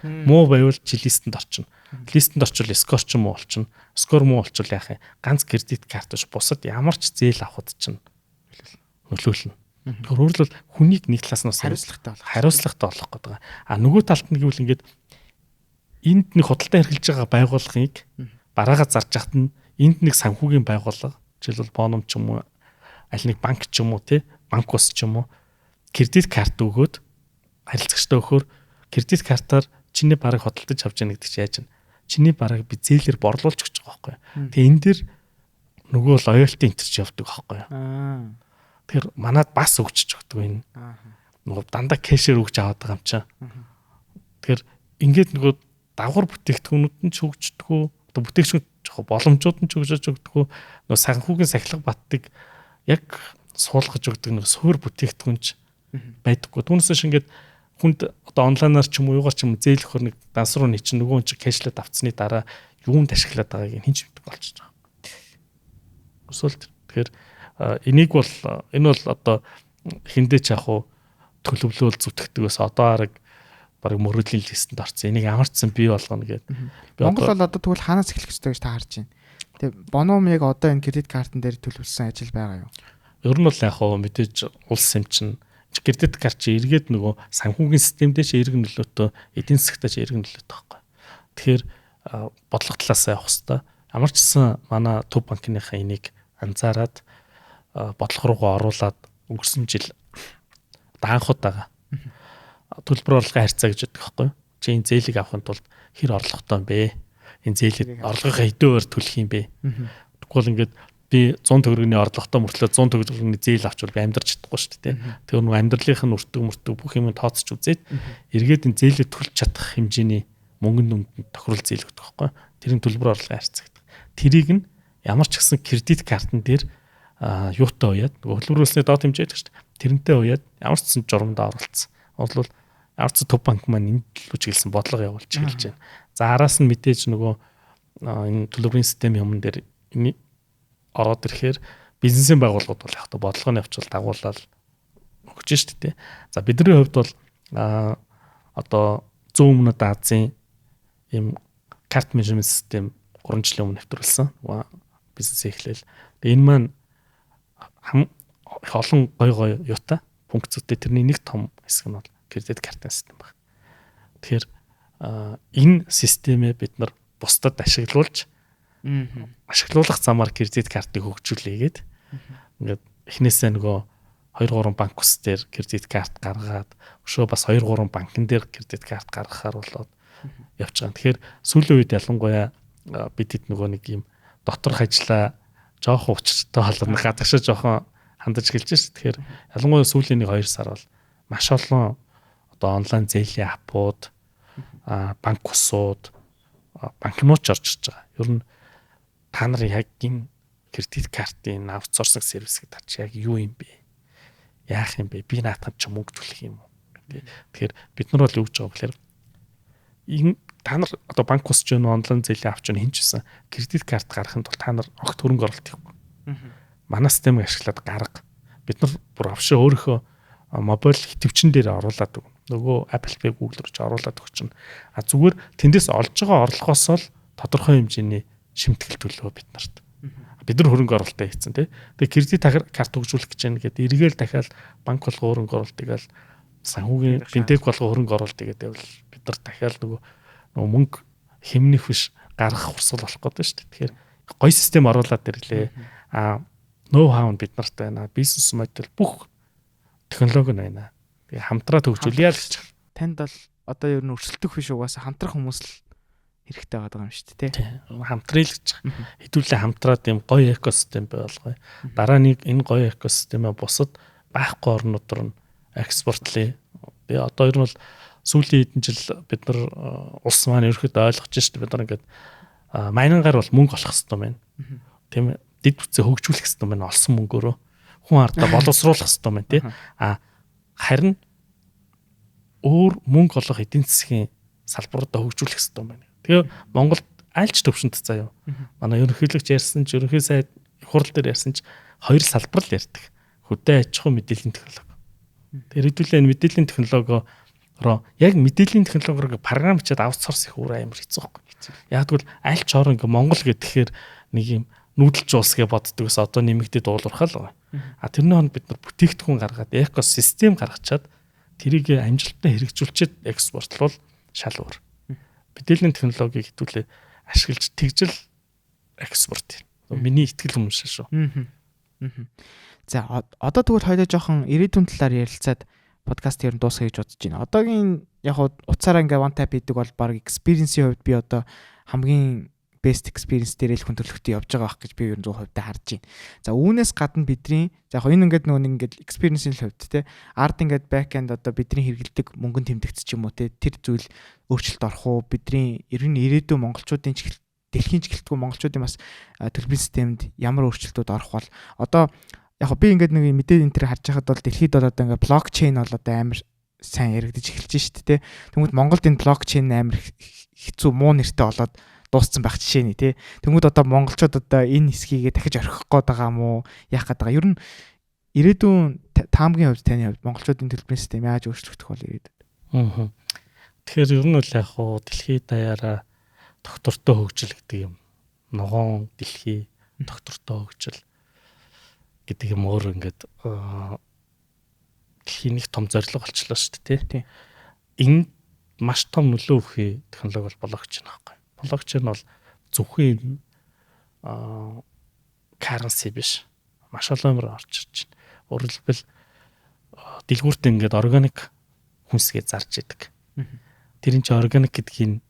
Муу байвал чи листэнд орчно. Листэнд орчвол скор ч муу болчихно. Скор муу болчвол яах юм? Ганц кредит карт биш бусад ямар ч зээл авахд чинь нөлөөлнө. Тэгэхээр өөрөлдөл хүнийг нэг талаас нь бас хариуцлагатай болох гэдэг. А нөгөө талд нь гэвэл ингээд энд нэг худалдаа эрхэлж байгаа байгууллагыг бараагаа зарж яхад нь энд нэг санхүүгийн байгууллага жишээлбэл боном ч юм уу аль нэг банк ч юм уу тий банк ус ч юм уу кредит карт өгөөд харилцагчтай өгөхөөр кредит картаар чиний барыг худалдаж авч яах гэдэг чи яаж вэ? Чиний барыг би зээлээр борлуулж өгч байгаа байхгүй юу? Тэгээ энэ дэр нөгөө лоялти энэ ч явдаг байхгүй юу? Тэгэхээр манад бас өгчөж өгдөг энэ. Нөгөө дандаа кэшээр өгч аваад байгаа юм чинь. Тэгэхээр ингээд нөгөө давхар бүтээгдэхүүнүүд нь ч хөгждөггүй, одоо бүтээгдэхүүн жоох боломжууд нь ч хөгжиж өгдөггүй, нөгөө санхүүгийн сахилга баттыг яг суулгаж өгдөг нэг суур бүтээгдэхүүн ч байдаггүй. Түүнээс ш ингээд хүнд одоо онлайнаар ч юм уу юугаар ч юм зээл өгөхөр нэг данс руу нэг чинь нөгөө хүн чинь кэшлээд авцсны дараа юунд ашиглаад байгааг нь хинч мэддэг болчихж байгаа. Эсвэл тэгэхээр энийг бол энэ бол одоо хиндэ ч яг уу төлөвлөөл зүтгэдэг бас одоо арга бараг мөрөөдлийн листэнд орсон. Энийг амарчсан бий болгоно гэдэг. Монгол бол одоо тэгвэл хаанаас эхлэх ёстой гэж та харж байна? Тэгээ Боном яг одоо энэ кредит картн дээр төлөвлөсөн ажил байгаа юу? Ер нь бол яг хоо мэдээж улс юм чинь кредит карт чи эргээд нөгөө санхүүгийн системдээ чи эрг нөлөөтэй, эдийн засгтаа чи эрг нөлөөтэй байхгүй. Тэгэхээр бодлого талаасаа явах хэвээр. Ямар ч гэсэн манай төв банкныхаа энийг анзаараад бодлого руугаа оруулаад өнгөрсөн жил даанхууд байгаа. Төлбөр орлогын харьцаа гэж байдаг байхгүй юу? Чи энэ зээлийг авахын тулд хэр орлоготой юм бэ? Энэ зээлийг орлогынхаа хэдэн хувиар төлөх юм бэ? Тэгвэл ингээд би 100 төгрөгийн орлоготой мөртлөө 100 төгрөгийн зээл авчвал би амьдрч чадахгүй шүү дээ. Тэгэхээр нөгөө амьдралынх нь өртөг мөртөг бүх юм тооцож үзээд эргээд энэ зээлээ төлж чадах хэмжээний мөнгөнд дүнд тохирол зээл өгдөг байхгүй. Тэрийн төлбөр орлогын харьцаа гэдэг. Тэрийг нь ямар ч гэсэн кредит картн дээр юутай уяад нөгөө хөдөлмөр доод хэмжээ гэдэг шүү дээ. Тэрнтэй уяад ямар ч гэсэн журамдаа оролцсон. Бол ямар ч төв банк маань энэ төлөв чиглэсэн бодлого явуулж эхэлж байна. За араас нь мэдээж нөгөө энэ төлбөрийн систем юмн дээр ороод ирэхээр бизнесийн байгууллагууд бол яг та бодлогын явцвал дагуулаад өгч шүү дээ. За бидний хувьд бол одоо зүүн өмнөд Азийн ийм карт менежмент систем 3 жилийн өмнө нэвтрүүлсэн. Бизнес эхлээл. Энэ маань их олон гой гой юутай функцүүдтэй тэрний нэг том хэсэг нь бол кредит картын систем байна. Тэгэхээр энэ системээ бид нар бусдад ашиглуулж ашиглуулах замаар кредит картыг хөгжүүлээгээд ингээд эхнээсээ нөгөө 2 3 банк ус дээр кредит карт гаргаад, өшөө бас 2 3 банкн дээр кредит карт гаргахаар болоод явж байгаа. Тэгэхээр сүүлийн үед ялангуяа бид хэд нөгөө нэг юм доторх ажлаа жоохон учиртай болоод гадагшаа жоохон хандаж эхэлж шээ. Тэгэхээр ялангуяа сүүлийн нэг 2 сар бол маш олон одоо онлайн зээлийн app ууд, банк усууд, банкнууд ч орж ирж байгаа. Ер нь та нар яг энэ кредит картын outsourcing сервис гэдэг чи яг юу юм бэ? Яах юм бэ? Би наатахад ч мөнгө төлөх юм уу? Тэгэхээр бид нар бол юу гэж байгаа гэхээр энэ та нар одоо банк ус ч юм уу, онлайн зээлийн app ч хэн ч гэсэн кредит карт гаргахын тулд та нар огт хөрөнгө оруулалт хийхгүй. Манай системийг ашиглаад гарга. Бид нар бүр авшаа өөрийнхөө мобайл идэвхжин дээр оруулаад өгнө. Нөгөө Apple Pay, Google руу ч оруулаад өгч чинь. А зүгээр тэндээс олж байгаа орлогоос л тодорхой хэмжээний шимтгэл төлөө бид нарт. Бид нар хөрөнгө оруулалтаа хийцэн тий. Тэгээ кредит карт хөгжүүлэх гэж байна гэдэг эргээл дахиад банк болго хөрөнгө оруулалт тэгэл санхүүгийн финтек болго хөрөнгө оруулалт гэдэг байвал бид нар дахиад нөгөө мөнгө хэмнэх биш, гаргах урсгал болох гэдэг шүү дээ. Тэгэхээр гоё систем оруулаад ирлээ. А ноу хау нь бид нарт байна. Бизнес модель, бүх технологи нь байна. Тэгээ хамтраа хөгжүүлье л гэж. Танд бол одоо ер нь өрсөлдөх биш, угаасаа хамтрах хүмүүс л хэрэгтэй байгаа юм шүү дээ, тий. Хамтрыг л гэж. Хэдүүлээ хамтраад юм гоё экосистем бий болгоё. Дараа нэг энэ гоё экосистемээ бусад байхгүй орнууд руу экспортлъя. Тэгээ одоо ер нь бол сүүлийн хэдэн жил бид нар улс маань ерөөхдөө ойлгож шээ, бид нар ингээд mining гаар бол мөнгө олох хэрэгтэй байна. Тийм ээ. Дэд бүтцээ хөгжүүлэх хэрэгтэй байна. Олсон мөнгөөрөө хүн ардаа боловсруулах хэрэгтэй байна, тий. А харин өөр мөнгө олох эдийн засгийн салбаруудаа хөгжүүлэх хэрэгтэй байна. Тэгээ Монголд альч төвшөнд заяа. Манай ерөнхийлөгч ярьсан ч, ерөнхий сайд их хурал дээр ярьсан ч хоёр салбар л ярьдаг. Хөдөө аж ахуй, мэдээллийн технологи. Тэр хэдүүлээ энэ мэдээллийн технологиороо яг мэдээллийн технологиор програм бичээд outsource их үр амар хэцүү байхгүй. Яг тэгвэл аль ч орон ингээ Монгол гэхээр нэг юм нүүдэлж улс гэж боддог ус одоо нэмэгдээд уулуурхал байгаа. А тэрний хонд бид нар бүтээгдэхүүн гаргаад, экосистем гаргачаад, тэрийг амжилттай хэрэгжүүлчихэд экспортлвол шал өөр. Мэдээллийн технологиг хэдүүлээ ашиглаж тэгжил экспорт. Миний итгэл үнэмшил шүү. За, одоо тэгвэл хоёулаа жоохон ирээдүйн талаар ярилцаад подкаст ер нь дуусгая гэж бодож байна. Одоогийн яг утсаараа ингээ one tap хийдэг бол баг experience-ийн хувьд би одоо хамгийн best experience дээр л хүн төрөлхтөө явж байгаа байх гэж би ер нь 100% харж байна. За, үүнээс гадна бидний за яг энэ ингээд нөгөө нэг ингээд experience-ийн л хувьд те, ард ингээд back end одоо бидний хэрэгэлдэг мөнгөн тэмдэгт ч юм уу те, тэр зүйл өөрчлөлт орох уу, бидний ер нь ирээдүйн монголчуудын ч, дэлхийн ч гэлтгүй монголчуудын бас төлбөрийн системд ямар өөрчлөлтүүд орох бол? Одоо яг би ингээд нэг мэдээ энэ төр харж байхад бол дэлхийд бол одоо ингээд блокчейн бол одоо амар сайн яригдаж эхэлж шít те. Тэнгүүд Монголд энэ блокчейн амар хэцүү муу нэртэй болоод дууссан байх жишээ нэ тий. Тэнгүүд одоо монголчууд одоо энэ хэсгийгээ дахиж орхих гээд байгаа юм уу? Яах гээд байгаа? Ер нь ирээдүйн таамгийн хувьд, таны хувьд монголчуудын төлбөрийн систем яаж өөрчлөгдөх бол ирээдүйд? Аа. Тэгэхээр ер нь бол яг хуу дэлхийд даяараа доктортой хөгжил гэдэг юм. Ногоон дэлхий, доктортой хөгжил гэдэг юм өөр ингээд дэлхийн нэг том зорилго болчлоо шүү дээ, тий. Энэ маш том нөлөө өгөх технологи бол блокчейн байхгүй. Блокчейн бол зөвхөн currency биш. Маш олон юмар орж ирж байна. Өөрөөр хэлбэл дэлгүүрт ингээд органик хүнсгээ зарж идэг. Тэр нь чи органик гэдгийг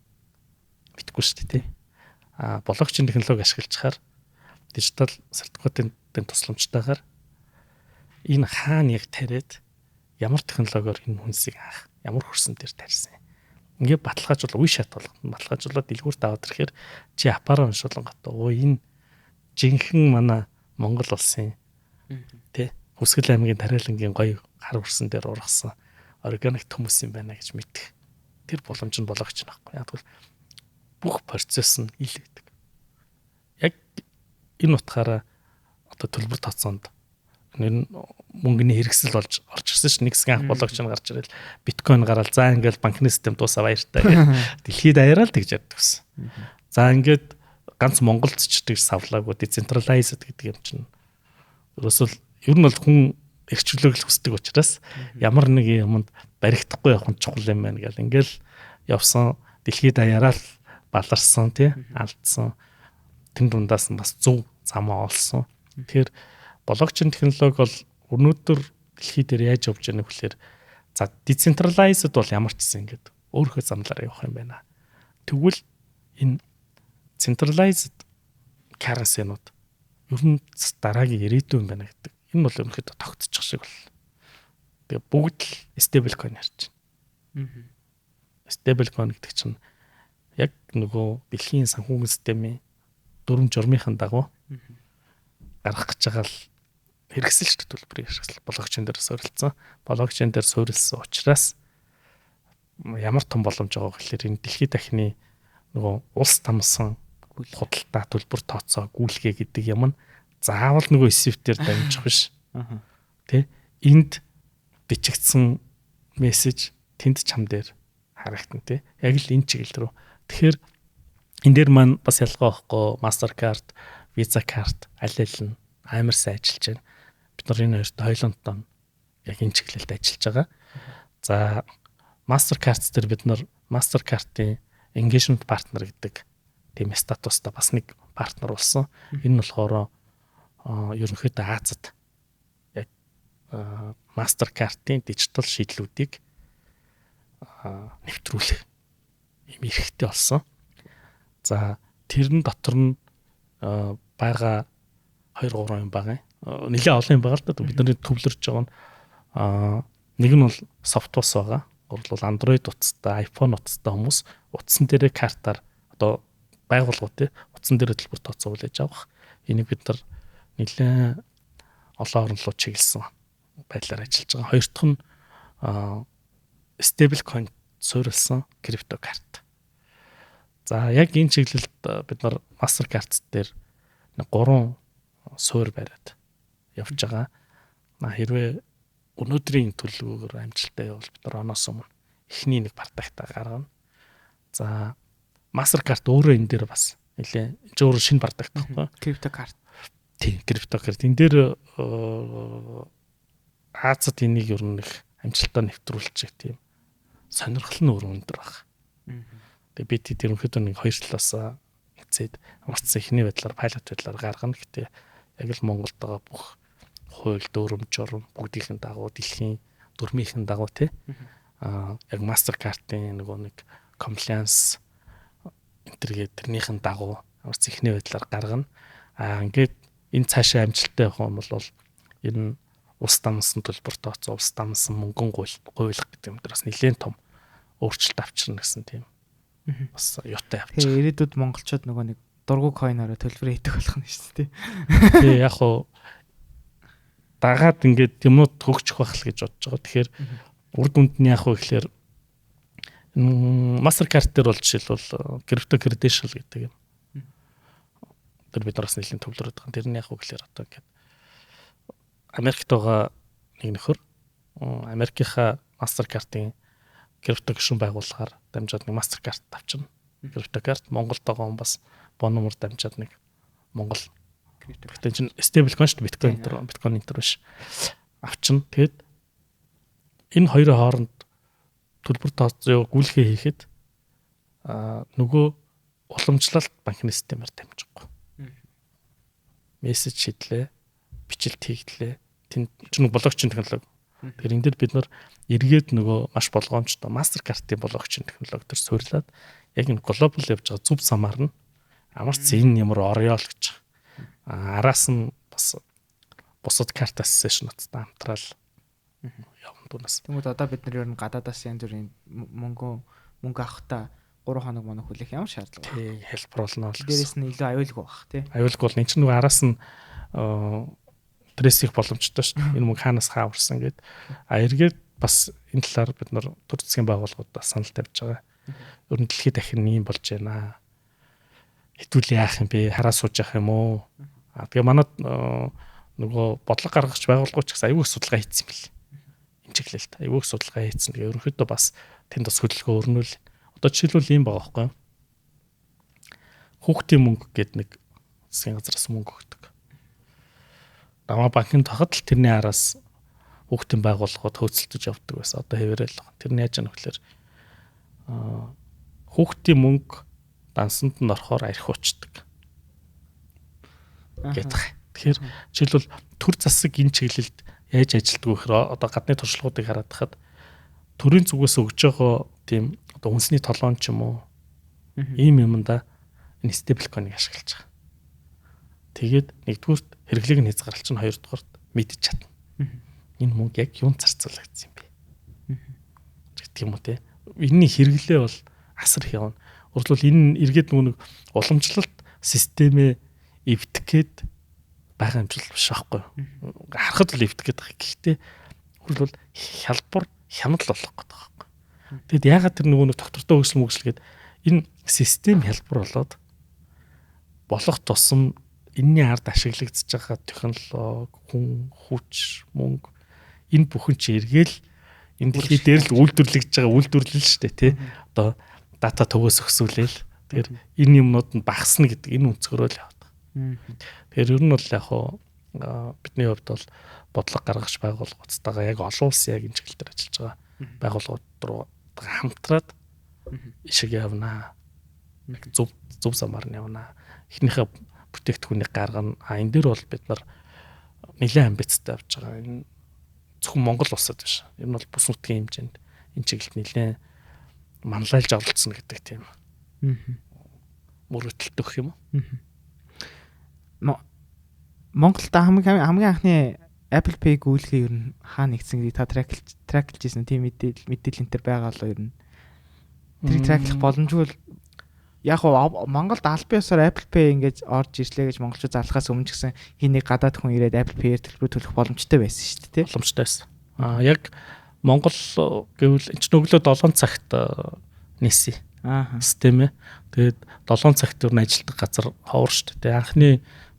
мэдэхгүй шүү дээ, тий. А блокчейн технологи ашиглажхаар дижитал сертификатын тусламжтайгаар энэ хаана яг тариад, ямар технологиор энэ хүнсийг анх ямар хөрсөн дээр тарьсан. Ингээ баталгаажуул, үе шат болгоно. Баталгаажуулаад дэлгүүрт аваад ирэхээр чи app аараа уншуулангатаа өө энэ жинхэнэ манай Монгол улсын тий Хүсгэл аймгийн Тариалангийн гоё хар хөрсөн дээр ургасан органик төмөс юм байна гэж мэдэх. Тэр боломж нь болгоч байхгүй. Яг тэгвэл бүх процесс нь ил байдаг. Яг энэ утгаараа одоо төлбөр тооцоонд нэр мөнгөний хэрэгсэл болж орж ирсэн ш. Нэг хэсэг анх блокчейн гарч ирэл, биткойн гараал, за ингээл банкны систем дуусаа, баяртай гэх. Дэлхийд даяараа л тэгж ярьдаг гэсэн. За, ингээд ганц Монголд ч тэгж савлаагүй decentralized гэдэг юм чинь. Ерөөсөө ер нь бол хүн эрхчлөөг л хүсдэг учраас ямар нэг юмд баригдахгүй явах нь чухал юм байна гэл ингээл явсан, дэлхийд даяараа л баларсан тий, алдсан. Тэн дундаас нь бас зөв замаа олсон. Тэгэхээр блокчейн технологи бол өнөөдөр дэлхий дээр яаж явж байгаа нөхлөөр за decentralized бол ямар ч гэсэн ингээд өөрийнхөө замлаар явах юм байна. Тэгвэл энэ centralized currency-нууд ер нь дараагийн ирээдүйн юм байна гэдэг. Энэ бол ерөнхийдөө тогтчих шиг бол. Тэгээ бүгд л stable coin ярьж байна. Stable coin гэдэг чинь яг нөгөө дэлхийн санхүүгийн системийн дүрм журмынхын дагуу гаргах гэж байгаа л хэрэгсэлч төлбөрийн хэрэгсэл блокчейн дээр суурилсан. Блокчейн дээр суурилсан учраас ямар том боломж байгаа гэхэлэр энэ дэлхийд дахины нөгөө улс тамсан худалдаа төлбөр тооцоо гүйлгээ гэдэг юм нь заавал нөгөө SWIFT-ээр дамжих биш. Тэ? Энд бичигдсэн мессеж тэнд чам дээр харагдана тий. Яг л энэ чиглэл рүү. Тэгэхээр энэ дээр маань бас ялгаа байхгүй Mastercard, Visa card аль аль нь амар сайн ажиллаж байна. Бид нар энэ хоёрт хоёулант нь яг энэ чиглэлд ажиллаж байгаа. За Mastercard дээр бид нар Mastercard-ын engagement partner гэдэг тийм статустай бас нэг партнер болсон. Энэ нь болохоор ерөнхийдөө Азад яг Mastercard-ын дижитал шийдлүүдийг нэвтрүүлэх юм эрхтэй болсон. За тэрэн дотор нь байгаа 2 3 юм байгаа. Нэлээд олон юм байгаа л да. Бидний төвлөрч байгаа нь нэг нь бол SoftPOS байгаа. Гурал бол Android утастай, iPhone утастай хүмүүс утсан дээрээ картаар одоо байгууллагууд те утсан дээрээ төлбөр тооцоо хүлээж авах. Энийг бид нар нэлээд олон орн руу чиглэсэн байдлаар ажиллаж байгаа. Хоёр дахь нь stable coin суурилсан крипто карт. За яг энэ чиглэлд бид нар Mastercard дээр нэг гурван суурь бариад явж байгаа. Хэрвээ өнөөдрийн төлөвлөгөөгөөр амжилттай явбал бид нар оноос өмнө эхний нэг product аа гаргана. За Mastercard өөрөө энэ дээр бас нэлээ энэ өөрөө шинэ product байхгүй. Крипто карт. Тийм, крипто карт. Энэ дээр Азад энийг ер нь их амжилтаа нэвтрүүлчих тийм сонирхол нь өөр өндөр баг. Тэгээ би тэд ерөнхийдөө нэг хоёр талаас эцээд амарцсан эхний байдлаар pilot байдлаар гаргана. Гэтэ яг л Монголд байгаа бүх хууль, дүрм, журам бүгдийнхэн дагуу дэлхийн дүрмийнхэн дагуу тий. Яг Mastercard-ын нөгөө нэг compliance энтергээ тэрнийхэн дагуу амарц эхний байдлаар гаргана. Ингээд энэ цаашаа амжилттай явах юм бол ер нь улс дамнасан төлбөр тооцоо, улс дамнасан мөнгөн гуйлах гэдэг юм дээр бас нэлээд том өөрчлөлт авчирна гэсэн тийм бас юутай явчих. Тэгээ ирээдүйд монголчууд нөгөө нэг дургу coin-ороо төлбөр хийдэг болох нь шүү дээ. Тэгээ яг хуу дагаад ингээд юмнууд хөгжих байх л гэж бодож байгаа. Тэгэхээр үр дүнд нь яг хуу гэхлээр Mastercard дээр бол жишээлбэл crypto credential гэдэг юм. Тэр бид нараас нэлийн төвлөрөөд байгаа. Тэр нь яг хуу гэхлээр одоо ингээд Америкт байгаа нэг нөхөр Америкийнхаа Mastercard-ын крипто гишүүн байгууллагаар дамжаад нэг Mastercard авчирна. Крипто карт Монголд байгаа хүн бас бономор дамжаад нэг Монгол крипто. Гэтэ чинь stable coin шүү дээ, биткойн энэ биткойн энэ биш. Авчирна. Тэгэд энэ хоёрын хооронд төлбөр тооцоо гүйлгээ хийхэд нөгөө уламжлалт банкны системээр дамжихгүй. Мессеж шидлээ, бичлэлт хийгдлээ. Тэнд чинь блокчейн технологи. Тэгэхээр энэ дээр бид нар эргээд нөгөө маш болгоомжтой Mastercard-ын блокчейн технологи төр суйрлаад яг энэ глобал явж байгаа зөв замаар нь амар ч энэ ямар орёол гэж. Араас нь бас бусад карт association-уудтай хамтраал явна дунаас. Тэгмүүд одоо бид нар ер нь гадаадаас янз бүрийн мөнгө авахдаа 3 хоног моног хүлээх ямар шаардлага байна. Тий, хэлбэр болно л. Дээрээс нь илүү аюулгүй байх тий. Аюулгүй бол энэ чинь нөгөө араас нь trace хийх боломжтой шүү дээ. Энэ мөнгө хаанаас хаа урсан гэд. А эргээд бас энэ талаар бид нар төр засгийн байгууллагуудаас санал тавьж байгаа. Ер нь дэлхийд дахин ийм болж байна. Хэдүүл яах юм бэ? Хараа сууж явах юм уу? А тэгээ манад нөгөө бодлого гаргагч байгууллагууд ч гэсэн аюул судалгаа хийсэн юм бэл. Энэ чиглэлд аюул судалгаа хийсэн. Тэгээ ерөнхийдөө бас тэнд бас хөдөлгөөн өрнүүл. Одоо жишээлбэл ийм байгаа байхгүй юу? Хүүхдийн мөнгө гээд нэг засгийн газраас мөнгө өгдөг. Намаа банкны тахад л тэрний араас хүүхдийн байгууллагууд хөөцөлдөж явдаг байсан. Одоо хэвээрэл. Тэр нь яаж яах вэ гэхээр хүүхдийн мөнгө дансанд нь орохоор архиуучдаг гэдэг. Тэгэхээр жишээлбэл төр засаг энэ чиглэлд Яаж ажилтдаг вэ гэхээр одоо гадны туршлагуудыг хараад тахад төрийн зүгээс өгж байгаа тийм одоо үндэсний толгоон ч юм уу ийм юмдаа энэ stablecoin-ыг ашиглаж байгаа. Тэгээд нэгдүгüүрт хэрэглээг нь хязгаарлалч нь, хоёрдугаарт мэдчих чадна. Энэ мөнгө яг юунд зарцуулагдсан юм бэ? Гэдэг юм уу те. Энэний хэрэглээ бол асар их явна. Өөрөлдвөл энэ эргээд нөгөө нэг уламжлалт системээ эвдэх гээд байгаа юм шиг биш байхгүй юу? Харахад л эвдэх гээд байгаа. Гэхдээ өөрөлдвөл хялбар хямдал болох гэдэг байхгүй. Тэгэд яагаад тэр нөгөө нэг доктортой хөгжил мөгжил гээд энэ систем хялбар болоод болох тусам энэний ард ашиглагдж байгаа технологи, хүн, хүч, мөнгө энэ бүхэн чи эргээл энэ дэлхий дээр л үйлдвэрлэгдэж байгаа үйлдвэрлэл шүү дээ тий. Одоо дата төвөөс өксүүлээл. Тэгэхээр энэ юмнууд нь багасна гэдэг энэ өнцгөрөө л яваад байгаа. Тэгэхээр ер нь бол яг хуу бидний хувьд бол бодлого гаргагч байгууллагуудтайгаа яг олон улсын яг энэ чиглэл дээр ажиллаж байгаа байгууллагууд руу хамтраад ишиг явнаа. Яг зөв зөв замаар нь явнаа. Эхнийхээ бүтээгдэхүүнийг гаргана. А энэ дээр бол бид нар нэлээд амбицтай явж байгаа. Энэ зөвхөн Монгол улсад биш. Ер нь бол бүс нутгийн хэмжээнд энэ чиглэлд нэлээд манлайлж оролцсон гэдэг тийм мөрөөдөлт өгөх юм уу? Монголд хамгийн хамгийн анхны Apple Pay гүйлгээ ер нь хаа нэгдсэн гэдгийг та track лж ирсэн тийм мэдээлэл энэ төр байгаа л ер нь. Тэрийг track лах боломжгүй л яг уу Монголд албан ёсоор Apple Pay ингэж орж ирлээ гэж монголчууд зарлахаас өмнө ч гэсэн хин нэг гадаад хүн ирээд Apple Pay-ээр төлбөр төлөх боломжтой байсан шүү дээ, тийм. Боломжтой байсан. Аа яг Монгол гэвэл энэ ч өглөө 7 цагт нээсэн. Аа. Систем ээ. Тэгээд 7 цагт ер нь ажилтдаг газар ховор шүү дээ. Анхны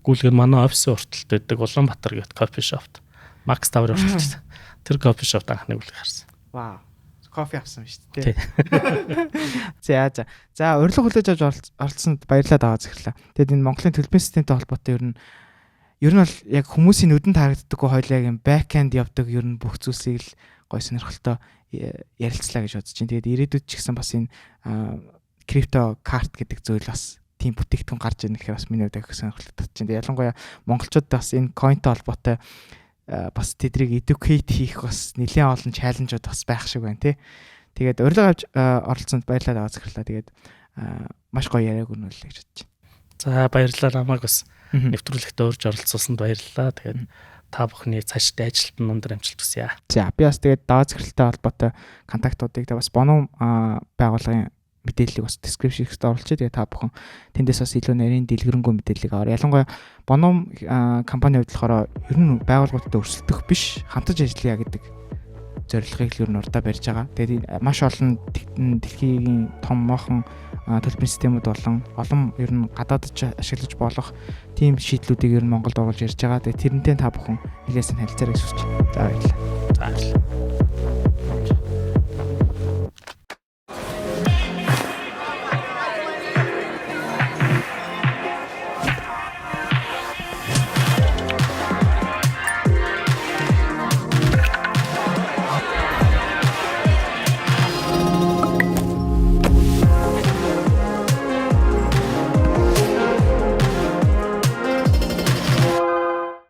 гүйлгээ нь манай офисын урталт байдаг Улаанбаатар гэдэг coffee shop т. Max Tower урталт. Тэр coffee shop т анхны гүйлгээ харсан. Вау. Кофе авсан шүү дээ. За за. За, урилга хүлээж авч оролцсонд баярлалаа, даваа захирлаа. Тэгэд энэ Монголын төлбөрийн системтэй холбоотой ер нь бол яг хүмүүсийн нүдэнд харагддаггүй хойл яг юм backend явдаг ер нь бүх зүйлсийг л гой сонирхолтой ярилцлаа гэж бодож чинь. Тэгээд ирээдүйд ч гэсэн бас энэ крипто карт гэдэг зүйл бас тийм бүтээгдэхүүн гарч ирнэ гэхээр бас миний хувьд их сонирхолтой татчих. Тэгээд ялангуяа монголчууд бас энэ coin той холбоотой бас тэдрийг educate хийх бас нэлээд олон challenge ууд бас байх шиг байна тий. Тэгээд урилга авч оролцсонд баярлалаа, даваа захирлаа. Тэгээд маш гоё яриаг өрнүүлээ гэж бодож байна. За, баярлалаа, намайг бас нэвтрүүлэгтээ урьж оролцуулсанд баярлалаа. Тэгээд та бүхний цаашдын ажилд нь өндөр амжилт хүсье. За, би бас тэгээд даваа захиралтай холбоотой контактуудыг бас Бонум байгууллагын мэдээллийг бас description-д оруулчих. Тэгээ та бүхэн тэндээс бас илүү нарийн дэлгэрэнгүй мэдээллийг аваар. Ялангуяа Бонум компани хувьд болохоор ер нь байгууллагуудтай өрсөлдөх биш, хамтарч ажиллая гэдэг зорилгыг л ер нь урдаа барьж байгаа. Тэгээд маш олон дэлхийн том мохон төлбөрийн системүүд болон олон ер нь гадаадд ашиглаж болох тийм шийдлүүдийг ер нь Монголд оруулж ярьж байгаа. Тэгээд тэрнтэй та бүхэн нэлээсээ харилцаарай гэж хүсэж байна. За, баярлалаа.